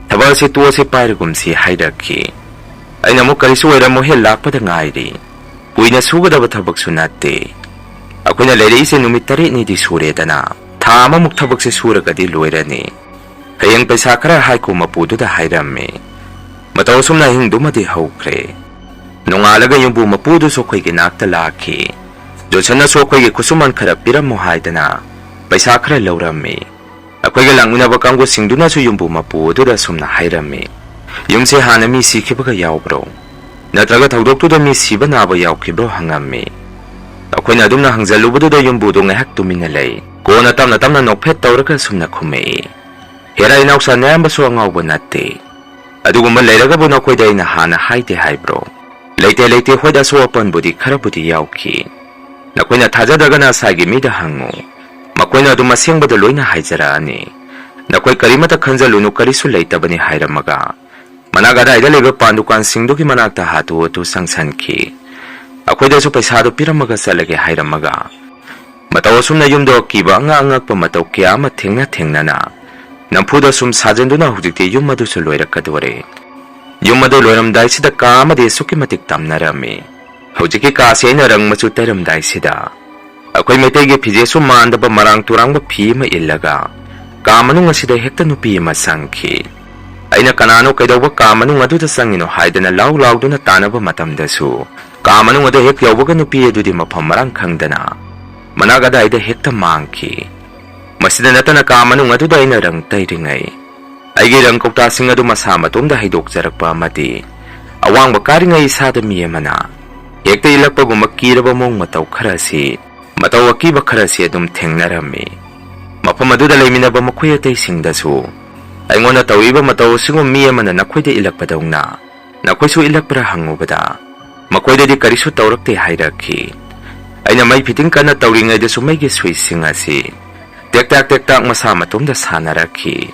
ꯊꯕꯛ ꯑꯁꯤ ꯇꯣꯛꯑꯁꯤ, ꯄꯥꯏꯔꯒꯨꯝꯁꯤ" ꯍꯥꯏꯔꯛꯈꯤ꯫ ꯑꯩꯅ ꯑꯃꯨꯛ "ꯀꯔꯤꯁꯨ ꯑꯣꯏꯔꯝꯃꯣꯏꯍꯦ, ꯂꯥꯛꯄꯗ ꯉꯥꯏꯔꯤ꯫ ꯀꯨꯏꯅ ꯁꯨꯒꯗꯕ ꯊꯕꯛꯁꯨ ꯅꯠꯇꯦ꯫ ꯑꯩꯈꯣꯏꯅ ꯂꯩꯔꯛꯏꯁꯦ ꯅꯨꯃꯤꯠ ꯇꯔꯦꯠꯅꯤꯗꯤ ꯁꯨꯔꯦꯗꯅ꯫ ꯊꯥ ꯑꯃꯃꯨꯛ ꯊꯕꯛꯁꯦ ꯁꯨꯔꯒꯗꯤ ꯂꯣꯏꯔꯅꯤ꯫ ꯍꯌꯦꯡ ꯄꯩꯁꯥ ꯈꯔ ꯍꯥꯏꯈꯣ" ꯃꯄꯨꯗꯨꯗ ꯍꯥꯏꯔꯝꯃꯤ꯫ ꯃꯇꯧ ꯑꯁꯨꯝꯅ ꯑꯍꯤꯡꯗꯨꯃꯗꯤ ꯍꯧꯈ꯭ꯔꯦ꯫ ꯅꯣꯡꯉꯥꯜꯂꯒ ꯌꯨꯝꯕꯨ ꯃꯄꯨꯗꯨꯁꯨ ꯑꯩꯈꯣꯏꯒꯤ ꯅꯥꯛꯇ ꯂꯥꯛꯈꯤ꯫ ꯖꯣꯟꯁꯟꯅꯁꯨ ꯑꯩꯈꯣꯏꯒꯤ ꯈꯨꯠꯁꯨꯃꯟ ꯈꯔ ꯄꯤꯔꯝꯃꯨ ꯍꯥꯏꯗꯅ ꯄꯩꯁꯥ ꯈꯔ ꯂꯧꯔꯝꯃꯤ꯫ ꯑꯩꯈꯣꯏꯒ ꯂꯥꯛꯃꯤꯟꯅꯕ ꯀꯥꯡꯕꯨꯁꯤꯡꯗꯨꯅꯁꯨ ꯌꯨꯝꯕꯨ ꯃꯄꯨ ꯑꯗꯨꯗ ꯑꯁꯨꯝꯅ ꯍꯥꯏꯔꯝꯃꯤ, "ꯌꯨꯝꯁꯦ ꯍꯥꯟꯅ ꯃꯤ ꯁꯤꯈꯤꯕꯒ ꯌꯥꯎꯕ꯭ꯔꯣ? ꯅꯠꯇ꯭ꯔꯒ ꯊꯧꯗꯣꯛꯇꯨꯗ ꯃꯤ ꯁꯤꯕ ꯅꯥꯕ ꯌꯥꯎꯈꯤꯕ꯭ꯔꯣ?" ꯍꯪꯉꯝꯃꯤ꯫ ꯑꯩꯈꯣꯏꯅ ꯑꯗꯨꯝꯅ ꯍꯪꯖꯜꯂꯨꯕꯗꯨꯗ ꯌꯨꯝꯕꯨꯗꯣ ꯉꯥꯏꯍꯥꯛ ꯇꯨꯃꯤꯟꯅ ꯂꯩ꯫ ꯀꯣꯟꯅ ꯇꯞꯅ ꯇꯞꯅ ꯅꯣꯛꯐꯦꯠ ꯇꯧꯔꯒ ꯑꯁꯨꯝꯅ ꯈꯨꯝꯃꯛꯏ, "ꯍꯦꯔꯥ ꯏꯅꯥꯎꯆꯥ, ꯅꯌꯥꯝꯕꯁꯨ ꯑꯉꯥꯎꯕ ꯅꯠꯇꯦ꯫ ꯑꯗꯨꯒꯨꯝꯕ ꯂꯩꯔꯒꯕꯨ ꯅꯈꯣꯏꯗ ꯑꯩꯅ ꯍꯥꯟꯅ ꯍꯥꯏꯗꯦ ꯍꯥꯏꯕ꯭ꯔꯣ? ꯂꯩꯇꯦ, ꯂꯩꯇꯦ, ꯍꯣꯏꯗ, ꯑꯁꯣꯛ ꯑꯄꯟꯕꯨꯗꯤ ꯈꯔꯕꯨꯗꯤ ꯌꯥꯎꯈꯤ꯫ ꯅꯈꯣꯏꯅ ꯊꯥꯖꯗ꯭ꯔꯒꯅ ꯑꯁꯥꯏꯒꯤ ꯃꯤꯗ ꯍꯪꯉꯨ꯫ ꯃꯈꯣꯏꯅ ꯑꯗꯨꯝ ꯑꯁꯦꯡꯕꯗ ꯂꯣꯏꯅ ꯍꯥꯏꯖꯔꯛꯑꯅꯤ꯫ ꯅꯈꯣꯏ ꯀꯔꯤꯃꯠꯇ ꯈꯟꯖꯜꯂꯨꯅꯨ, ꯀꯔꯤꯁꯨ ꯂꯩꯇꯕꯅꯤ" ꯍꯥꯏꯔꯝꯃꯒ ꯃꯅꯥꯛ ꯑꯗꯥꯏꯗ ꯂꯩꯕ ꯄꯥꯟ ꯗꯨꯀꯥꯟꯁꯤꯡꯗꯨꯒꯤ ꯃꯅꯥꯛꯇ ꯍꯥꯊꯨ ꯍꯥꯊꯨ ꯆꯪꯁꯟꯈꯤ꯫ ꯑꯩꯈꯣꯏꯗꯁꯨ ꯄꯩꯁꯥꯗꯨ ꯄꯤꯔꯝꯃꯒ ꯆꯠꯂꯒꯦ ꯍꯥꯏꯔꯝꯃꯒ ꯃꯇꯧ ꯑꯁꯨꯝꯅ ꯌꯨꯝꯗꯣ ꯑꯀꯤꯕ ꯑꯉꯛ ꯑꯉꯛꯄ ꯃꯇꯧ ꯀꯌꯥ ꯑꯃ ꯊꯦꯡꯅ ꯊꯦꯡꯅꯅ ꯅꯝꯐꯨꯗ ꯁꯨꯝ ꯁꯥꯖꯟꯗꯨꯅ ꯍꯧꯖꯤꯛꯇꯤ ꯌꯨꯝ ꯑꯗꯨꯁꯨ ꯂꯣꯏꯔꯛꯀꯗꯣꯔꯦ꯫ ꯌꯨꯝ ꯑꯗꯨ ꯂꯣꯏꯔꯝꯗꯥꯏꯁꯤꯗ ꯀꯥ ꯑꯃꯗꯤ ꯑꯁꯨꯛꯀꯤ ꯃꯇꯤꯛ ꯇꯝꯅꯔꯝꯃꯤ꯫ ꯍꯧꯖꯤꯛꯀꯤ ꯀꯥꯁꯤ ꯑꯩꯅ ꯔꯪ ꯃꯆꯨ ꯇꯩꯔꯝꯗꯥꯏꯁꯤꯗ ꯑꯩꯈꯣꯏ ꯃꯩꯇꯩꯒꯤ ꯐꯤꯖꯦꯠꯁꯨ ꯃꯥꯟꯗꯕ ꯃꯔꯥꯡ ꯇꯨꯔꯥꯡꯕ ꯐꯤ ꯑꯃ ꯏꯜꯂꯒ ꯀꯥ ꯃꯅꯨꯡ ꯑꯁꯤꯗ ꯍꯦꯛꯇ ꯅꯨꯄꯤ ꯑꯃ ꯆꯪꯈꯤ꯫ ꯑꯩꯅ "ꯀꯅꯥꯅꯣ, ꯀꯩꯗꯧꯕ ꯀꯥ ꯃꯅꯨꯡ ꯑꯗꯨꯗ ꯆꯪꯉꯤꯅꯣ?" ꯍꯥꯏꯗꯅ ꯂꯥꯎ ꯂꯥꯎꯗꯨꯅ ꯇꯥꯟꯅꯕ ꯃꯇꯝꯗꯁꯨ, ꯀꯥ ꯃꯅꯨꯡ ꯑꯗꯨ ꯍꯦꯛ ꯌꯧꯕꯒ ꯅꯨꯄꯤ ꯑꯗꯨꯗꯤ ꯃꯐꯝ ꯃꯔꯥꯡ ꯈꯪꯗꯅ ꯃꯅꯥꯛ ꯑꯗꯥꯏꯗ ꯍꯦꯛꯇ ꯃꯥꯡꯈꯤ꯫ ꯃꯁꯤꯗ ꯅꯠꯇꯅ ꯀꯥ ꯃꯅꯨꯡ ꯑꯗꯨꯗ ꯑꯩꯅ ꯔꯪ ꯇꯩꯔꯤꯉꯩ, ꯑꯩꯒꯤ ꯔꯪ ꯀꯧꯇꯥꯁꯤꯡ ꯑꯗꯨ ꯃꯁꯥ ꯃꯇꯣꯝꯗ ꯍꯩꯗꯣꯛꯆꯔꯛꯄ ꯑꯃꯗꯤ ꯑꯋꯥꯡꯕ ꯀꯥꯔꯤꯉꯩ ꯏꯁꯥꯗ ꯃꯤ ꯑꯃꯅ ꯍꯦꯛꯇ ꯏꯜꯂꯛꯄꯒꯨꯝꯕ ꯀꯤꯔꯕ ꯃꯑꯣꯡ ꯃꯇꯧ ꯈꯔ ꯑꯁꯤ, ꯃꯇꯧ ꯑꯀꯤꯕ ꯈꯔ ꯑꯁꯤ ꯑꯗꯨꯝ ꯊꯦꯡꯅꯔꯝꯃꯤ꯫ ꯃꯐꯝ ꯑꯗꯨꯗ ꯂꯩꯃꯤꯟꯅꯕ ꯃꯈꯣꯏ ꯑꯇꯩꯁꯤꯡꯗꯁꯨ ꯑꯩꯉꯣꯟꯗ ꯇꯧꯔꯤꯕ ꯃꯇꯧ ꯑꯁꯤꯒꯨꯝ ꯃꯤ ꯑꯃꯅ ꯅꯈꯣꯏꯗ ꯏꯜꯂꯛꯄꯗꯧꯅ ꯅꯈꯣꯏꯁꯨ ꯏꯜꯂꯛꯄ꯭ꯔꯥ ꯍꯪꯉꯨꯕꯗ, ꯃꯈꯣꯏꯗꯗꯤ ꯀꯔꯤꯁꯨ ꯇꯧꯔꯛꯇꯦ ꯍꯥꯏꯔꯛꯈꯤ꯫ ꯑꯩꯅ ꯃꯩ ꯐꯤꯇꯤꯡ ꯀꯟꯅ ꯇꯧꯔꯤꯉꯩꯗꯁꯨ ꯃꯩꯒꯤ ꯁ꯭ꯋꯤꯆꯁꯤꯡ ꯑꯁꯤ ꯇꯦꯛ ꯇꯥꯛ ꯇꯦꯛ ꯇꯥꯛ ꯃꯁꯥ ꯃꯇꯣꯝꯗ ꯁꯥꯟꯅꯔꯛꯈꯤ꯫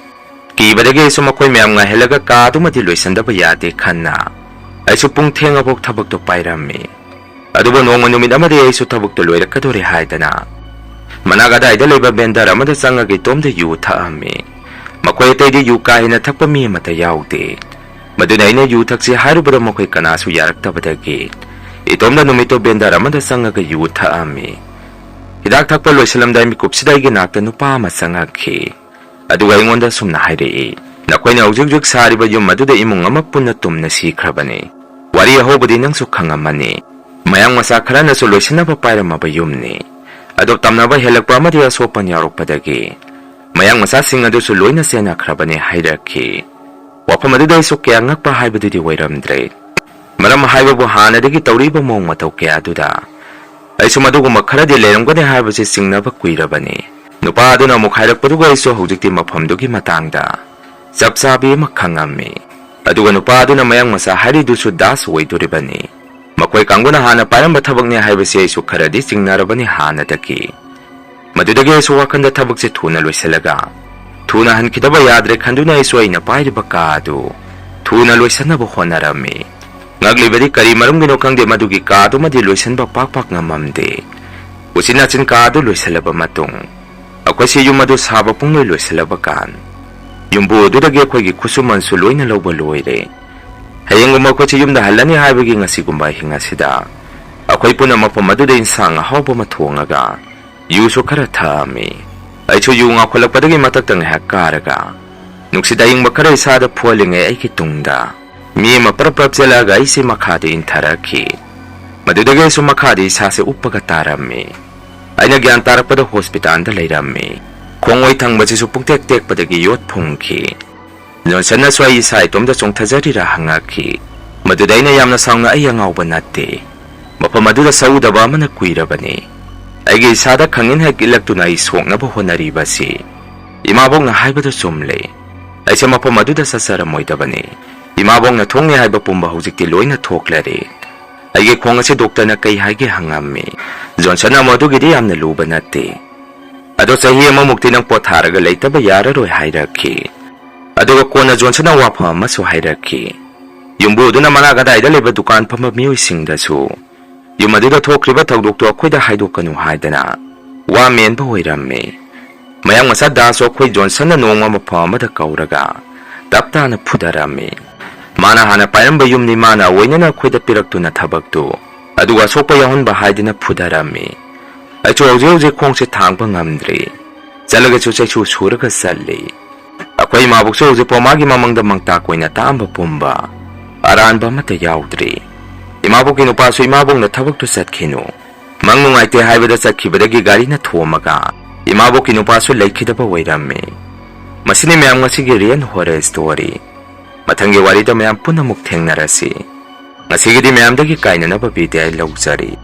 ꯀꯤꯕꯗꯒꯤ ꯑꯩꯁꯨ ꯃꯈꯣꯏ ꯃꯌꯥꯝ ꯉꯥꯏꯍꯜꯂꯒ ꯀꯥ ꯑꯗꯨꯃꯗꯤ ꯂꯣꯏꯁꯤꯟꯗꯕ ꯌꯥꯗꯦ ꯈꯟꯅ ꯑꯩꯁꯨ ꯄꯨꯡ ꯊꯦꯡꯉꯐꯥꯎ ꯊꯕꯛꯇꯨ ꯄꯥꯏꯔꯝꯃꯤ꯫ ꯑꯗꯨꯕꯨ ꯅꯣꯡꯃ ꯅꯨꯃꯤꯠ ꯑꯃꯗꯤ ꯑꯩꯁꯨ ꯊꯕꯛꯇꯨ ꯂꯣꯏꯔꯛꯀꯗꯣꯔꯦ ꯍꯥꯏꯗꯅ ꯃꯅꯥꯛ ꯑꯗꯥꯏꯗ ꯂꯩꯕ ꯕꯦꯟꯗꯔ ꯑꯃꯗ ꯆꯪꯉꯒ ꯏꯇꯣꯝꯗ ꯌꯨ ꯊꯛꯑꯝꯃꯤ꯫ ꯃꯈꯣꯏ ꯑꯇꯩꯗꯤ ꯌꯨ ꯀꯥ ꯍꯦꯟꯅ ꯊꯛꯄ ꯃꯤ ꯑꯃꯠꯇ ꯌꯥꯎꯗꯦ꯫ ꯃꯗꯨꯅ ꯑꯩꯅ ꯌꯨ ꯊꯛꯁꯤ ꯍꯥꯏꯔꯨꯕꯗ ꯃꯈꯣꯏ ꯀꯅꯥꯁꯨ ꯌꯥꯔꯛꯇꯕꯗꯒꯤ ꯏꯇꯣꯝꯗ ꯅꯨꯃꯤꯠꯇꯨ ꯕꯦꯟꯗꯔ ꯑꯃꯗ ꯆꯪꯉꯒ ꯌꯨ ꯊꯛꯑꯝꯃꯤ꯫ ꯍꯤꯗꯥꯛ ꯊꯛꯄ ꯂꯣꯏꯁꯤꯜꯂꯝꯗꯥꯏ ꯃꯤꯀꯨꯞꯁꯤꯗ ꯑꯩꯒꯤ ꯅꯥꯛꯇ ꯅꯨꯄꯥ ꯑꯃ ꯆꯪꯉꯛꯈꯤ꯫ ꯑꯗꯨꯒ ꯑꯩꯉꯣꯟꯗ ꯁꯨꯝꯅ ꯍꯥꯏꯔꯛꯏ, "ꯅꯈꯣꯏꯅ ꯍꯧꯖꯤꯛ ꯍꯧꯖꯤꯛ ꯁꯥꯔꯤꯕ ꯌꯨꯝ ꯑꯗꯨꯗ ꯏꯃꯨꯡ ꯑꯃ ꯄꯨꯟꯅ ꯇꯨꯝꯅ ꯁꯤꯈ꯭ꯔꯕꯅꯤ꯫ ꯋꯥꯔꯤ ꯑꯍꯧꯕꯗꯤ ꯅꯪꯁꯨ ꯈꯪꯉꯝꯃꯅꯤ꯫ ꯃꯌꯥꯡ ꯃꯆꯥ ꯈꯔꯅꯁꯨ ꯂꯣꯏꯁꯤꯟꯅꯕ ꯄꯥꯏꯔꯝꯃꯕ ꯌꯨꯝꯅꯤ꯫ ꯑꯗꯣ ꯇꯝꯅꯕ ꯍꯦꯜꯂꯛꯄ ꯑꯃꯗꯤ ꯑꯁꯣꯛꯄꯟ ꯌꯥꯎꯔꯛꯄꯗꯒꯤ ꯃꯌꯥꯡ ꯃꯆꯥꯁꯤꯡ ꯑꯗꯨꯁꯨ ꯂꯣꯏꯅ ꯆꯦꯟꯅꯈ꯭ꯔꯕꯅꯤ" ꯍꯥꯏꯔꯛꯈꯤ꯫ ꯋꯥꯐꯝ ꯑꯗꯨꯗ ꯑꯩꯁꯨ ꯀꯌꯥ ꯉꯛꯄ ꯍꯥꯏꯕꯗꯨꯗꯤ ꯑꯣꯏꯔꯝꯗ꯭ꯔꯦ꯫ ꯃꯔꯝ ꯍꯥꯏꯕꯕꯨ ꯍꯥꯟꯅꯗꯒꯤ ꯇꯧꯔꯤꯕ ꯃꯑꯣꯡ ꯃꯇꯧ ꯀꯌꯥ ꯑꯗꯨꯗ ꯑꯩꯁꯨ ꯃꯗꯨꯒꯨꯝꯕ ꯈꯔꯗꯤ ꯂꯩꯔꯝꯒꯅꯤ ꯍꯥꯏꯕꯁꯤ ꯆꯤꯡꯅꯕ ꯀꯨꯏꯔꯕꯅꯤ꯫ ꯅꯨꯄꯥ ꯑꯗꯨꯅ ꯑꯃꯨꯛ ꯍꯥꯏꯔꯛꯄꯗꯨꯒ ꯑꯩꯁꯨ ꯍꯧꯖꯤꯛꯇꯤ ꯃꯐꯝꯗꯨꯒꯤ ꯃꯇꯥꯡꯗ ꯆꯞ ꯆꯥꯕꯤ ꯑꯃ ꯈꯪꯉꯝꯃꯤ꯫ ꯑꯗꯨꯒ ꯅꯨꯄꯥ ꯑꯗꯨꯅ ꯃꯌꯥꯡ ꯃꯆꯥ ꯍꯥꯏꯔꯤꯗꯨꯁꯨ ꯗꯥꯁ ꯑꯣꯏꯗꯣꯔꯤꯕꯅꯤ꯫ ꯃꯈꯣꯏ ꯀꯥꯡꯕꯨꯅ ꯍꯥꯟꯅ ꯄꯥꯏꯔꯝꯕ ꯊꯕꯛꯅꯤ ꯍꯥꯏꯕꯁꯤ ꯑꯩꯁꯨ ꯈꯔꯗꯤ ꯆꯤꯡꯅꯔꯕꯅꯤ ꯍꯥꯟꯅꯗꯒꯤ꯫ ꯃꯗꯨꯗꯒꯤ ꯑꯩꯁꯨ ꯋꯥꯈꯟꯗ ꯊꯕꯛꯁꯦ ꯊꯨꯅ ꯂꯣꯏꯁꯤꯜꯂꯒ ꯊꯨꯅ ꯍꯟꯈꯤꯗꯕ ꯌꯥꯗ꯭ꯔꯦ ꯈꯟꯗꯨꯅ ꯑꯩꯁꯨ ꯑꯩꯅ ꯄꯥꯏꯔꯤꯕ ꯀꯥ ꯑꯗꯨ ꯊꯨꯅ ꯂꯣꯏꯁꯤꯟꯅꯕ ꯍꯣꯠꯅꯔꯝꯃꯤ꯫ ꯉꯛꯂꯤꯕꯗꯤ ꯀꯔꯤ ꯃꯔꯝꯒꯤꯅꯣ ꯈꯪꯗꯦ, ꯃꯗꯨꯒꯤ ꯀꯥ ꯑꯗꯨꯃꯗꯤ ꯂꯣꯏꯁꯤꯟꯕ ꯄꯥꯛ ꯄꯥꯛ ꯉꯝꯃꯝꯗꯦ꯫ ꯎꯆꯤꯟ ꯅꯥꯆꯤꯟ ꯀꯥ ꯑꯗꯨ ꯂꯣꯏꯁꯤꯜꯂꯕ ꯃꯇꯨꯡ, ꯑꯩꯈꯣꯏꯁꯤ ꯌꯨꯝ ꯑꯗꯨ ꯁꯥꯕ ꯄꯨꯡꯂꯣꯏ ꯂꯣꯏꯁꯤꯜꯂꯕ ꯀꯥꯟ, ꯌꯨꯝꯕꯨ ꯑꯗꯨꯗꯒꯤ ꯑꯩꯈꯣꯏꯒꯤ ꯈꯨꯠꯁꯨꯃꯟꯁꯨ ꯂꯣꯏꯅ ꯂꯧꯕ ꯂꯣꯏꯔꯦ꯫ ꯍꯌꯦꯡꯒꯨꯝꯕ ꯑꯩꯈꯣꯏꯁꯦ ꯌꯨꯝꯗ ꯍꯜꯂꯅꯤ ꯍꯥꯏꯕꯒꯤ ꯉꯁꯤꯒꯨꯝꯕ ꯑꯍꯤꯡ ꯑꯁꯤꯗ ꯑꯩꯈꯣꯏ ꯄꯨꯟꯅ ꯃꯐꯝ ꯑꯗꯨꯗ ꯏꯟꯁꯥꯡ ꯑꯍꯥꯎꯕ ꯑꯃ ꯊꯣꯡꯉꯒ ꯌꯨꯁꯨ ꯈꯔ ꯊꯛꯑꯝꯃꯤ꯫ ꯑꯩꯁꯨ ꯌꯨ ꯉꯥꯎꯈꯠꯂꯛꯄꯗꯒꯤ ꯃꯊꯛꯇ ꯉꯥꯏꯍꯥꯛ ꯀꯥꯔꯒ ꯅꯨꯡꯁꯤꯠ ꯑꯏꯪꯕ ꯈꯔ ꯏꯁꯥꯗ ꯐꯨꯍꯜꯂꯤꯉꯩ ꯑꯩꯒꯤ ꯇꯨꯡꯗ ꯃꯤ ꯑꯃ ꯄ꯭ꯔꯞ ꯄ꯭ꯔꯞ ꯆꯦꯜꯂꯛꯑꯒ ꯑꯩꯁꯦ ꯃꯈꯥꯗ ꯏꯟꯊꯔꯛꯈꯤ꯫ ꯃꯗꯨꯗꯒꯤ ꯑꯩꯁꯨ ꯃꯈꯥꯗ ꯏꯁꯥꯁꯦ ꯎꯞꯄꯒ ꯇꯥꯔꯝꯃꯤ꯫ ꯑꯩꯅ ꯒ꯭ꯌꯥꯟ ꯇꯥꯔꯛꯄꯗ ꯍꯣꯁꯄꯤꯇꯥꯜꯗ ꯂꯩꯔꯝꯃꯤ꯫ ꯈꯣꯡꯑꯣꯏ ꯊꯪꯕꯁꯤꯁꯨ ꯄꯨꯡꯇꯦꯛ ꯇꯦꯛꯄꯗꯒꯤ ꯌꯣꯠ ꯐꯨꯝꯈꯤ꯫ ꯖꯣꯟꯁꯟꯅꯁꯨ ꯑꯩ ꯏꯁꯥ ꯏꯇꯣꯝꯇ ꯆꯣꯡꯊꯖꯔꯤꯔꯥ ꯍꯪꯉꯛꯈꯤ꯫ ꯃꯗꯨꯗ ꯑꯩꯅ ꯌꯥꯝꯅ ꯁꯥꯎꯅ, "ꯑꯩ ꯑꯉꯥꯎꯕ ꯅꯠꯇꯦ꯫ ꯃꯐꯝ ꯑꯗꯨꯗ ꯁꯛꯎꯗꯕ ꯑꯃꯅ ꯀꯨꯏꯔꯕꯅꯤ꯫ ꯑꯩꯒꯤ ꯏꯁꯥꯗ ꯈꯪꯏꯟ ꯍꯦꯛ ꯏꯜꯂꯛꯇꯨꯅ ꯑꯩ ꯁꯣꯛꯅꯕ ꯍꯣꯠꯅꯔꯤꯕꯁꯤ꯫ ꯏꯃꯥꯕꯣꯛꯅ ꯍꯥꯏꯕꯗꯨ ꯆꯨꯝꯂꯦ꯫ ꯑꯩꯁꯦ ꯃꯐꯝ ꯑꯗꯨꯗ ꯆꯠꯆꯔꯝꯃꯣꯏꯗꯕꯅꯤ꯫ ꯏꯃꯥꯕꯣꯛꯅ ꯊꯣꯛꯅꯤ ꯍꯥꯏꯕ ꯄꯨꯝꯕ ꯍꯧꯖꯤꯛꯇꯤ ꯂꯣꯏꯅ ꯊꯣꯛꯂꯔꯦ꯫" ꯑꯩꯒꯤ ꯈꯣꯡ ꯑꯁꯤ ꯗꯣꯛꯇꯔꯅ ꯀꯩ ꯍꯥꯏꯒꯦ ꯍꯪꯉꯝꯃꯤ꯫ ꯖꯣꯟꯁꯟꯅ ꯃꯗꯨꯒꯤꯗꯤ ꯌꯥꯝꯅ ꯂꯨꯕ ꯅꯠꯇꯦ꯫ ꯑꯗꯣ ꯆꯍꯤ ꯑꯃꯃꯨꯛꯇꯤ ꯅꯪ ꯄꯣꯊꯥꯔꯒ ꯂꯩꯇꯕ ꯌꯥꯔꯔꯣꯏ ꯍꯥꯏꯔꯛꯈꯤ꯫ ꯑꯗꯨꯒ ꯀꯣꯟꯅ ꯖꯣꯟꯁꯟꯅ ꯋꯥꯐꯝ ꯑꯃꯁꯨ ꯍꯥꯏꯔꯛꯈꯤ꯫ ꯌꯨꯝꯕꯨ ꯑꯗꯨꯅ ꯃꯅꯥꯛ ꯑꯗꯥꯏꯗ ꯂꯩꯕ ꯗꯨꯀꯥꯟ ꯐꯝꯕ ꯃꯤꯑꯣꯏꯁꯤꯡꯗꯁꯨ ꯌꯨꯝ ꯑꯗꯨꯗ ꯊꯣꯛꯈ꯭ꯔꯤꯕ ꯊꯧꯗꯣꯛꯇꯨ ꯑꯩꯈꯣꯏꯗ ꯍꯥꯏꯗꯣꯛꯀꯅꯨ ꯍꯥꯏꯗꯅ ꯋꯥ ꯃꯦꯟꯕ ꯑꯣꯏꯔꯝꯃꯤ꯫ ꯃꯌꯥꯡ ꯃꯆꯥ ꯗꯥꯁꯁꯨ ꯑꯩꯈꯣꯏ ꯖꯣꯟꯁꯟꯅ ꯅꯣꯡꯃ ꯃꯐꯝ ꯑꯃꯗ ꯀꯧꯔꯒ ꯇꯞ ꯇꯥꯅ ꯐꯨꯗꯔꯝꯃꯤ꯫ ꯃꯥꯅ ꯍꯥꯟꯅ ꯄꯥꯏꯔꯝꯕ ꯌꯨꯝꯅꯤ, ꯃꯥꯅ ꯑꯣꯏꯅꯅ ꯑꯩꯈꯣꯏꯗ ꯄꯤꯔꯛꯇꯨꯅ ꯊꯕꯛꯇꯨ, ꯑꯗꯨꯒ ꯑꯁꯣꯛꯄ ꯌꯥꯎꯍꯟꯕ ꯍꯥꯏꯗꯅ ꯐꯨꯗꯔꯝꯃꯤ꯫ ꯑꯩꯁꯨ ꯍꯧꯖꯤꯛ ꯍꯧꯖꯤꯛ ꯈꯣꯡꯁꯦ ꯊꯥꯡꯕ ꯉꯝꯗ꯭ꯔꯤ꯫ ꯆꯠꯂꯒꯁꯨ ꯆꯩꯁꯨ ꯁꯨꯔꯒ ꯆꯠꯂꯤ꯫ ꯑꯩꯈꯣꯏ ꯏꯃꯥꯕꯣꯛꯁꯨ ꯍꯧꯖꯤꯛꯐꯥꯎ ꯃꯥꯒꯤ ꯃꯃꯪꯗ ꯃꯪꯇꯥꯛ ꯑꯣꯏꯅ ꯇꯥꯛꯑꯝꯕ ꯄꯨꯝꯕ ꯑꯔꯥꯟꯕ ꯑꯃꯠꯇ ꯌꯥꯎꯗ꯭ꯔꯤ꯫ ꯏꯃꯥꯕꯣꯛꯀꯤ ꯅꯨꯄꯥꯁꯨ ꯏꯃꯥꯕꯣꯛꯅ ꯊꯕꯛꯇꯨ ꯆꯠꯈꯤꯅꯨ, ꯃꯪ ꯅꯨꯡꯉꯥꯏꯇꯦ ꯍꯥꯏꯕꯗ ꯆꯠꯈꯤꯕꯗꯒꯤ ꯒꯥꯔꯤꯅ ꯊꯣꯝꯃꯒ ꯏꯃꯥꯕꯣꯛꯀꯤ ꯅꯨꯄꯥꯁꯨ ꯂꯩꯈꯤꯗꯕ ꯑꯣꯏꯔꯝꯃꯤ꯫ ꯃꯁꯤꯅꯤ ꯃꯌꯥꯝ ꯉꯁꯤꯒꯤ real horror story꯫ ꯃꯊꯪꯒꯤ ꯋꯥꯔꯤꯗ ꯃꯌꯥꯝ ꯄꯨꯟꯅ ꯑꯃꯨꯛ ꯊꯦꯡꯅꯔꯁꯤ꯫ ꯉꯁꯤꯒꯤꯗꯤ ꯃꯌꯥꯝꯗꯒꯤ ꯀꯥꯏꯅꯅꯕ ꯕꯤꯗꯥꯏ ꯂꯧꯖꯔꯤ꯫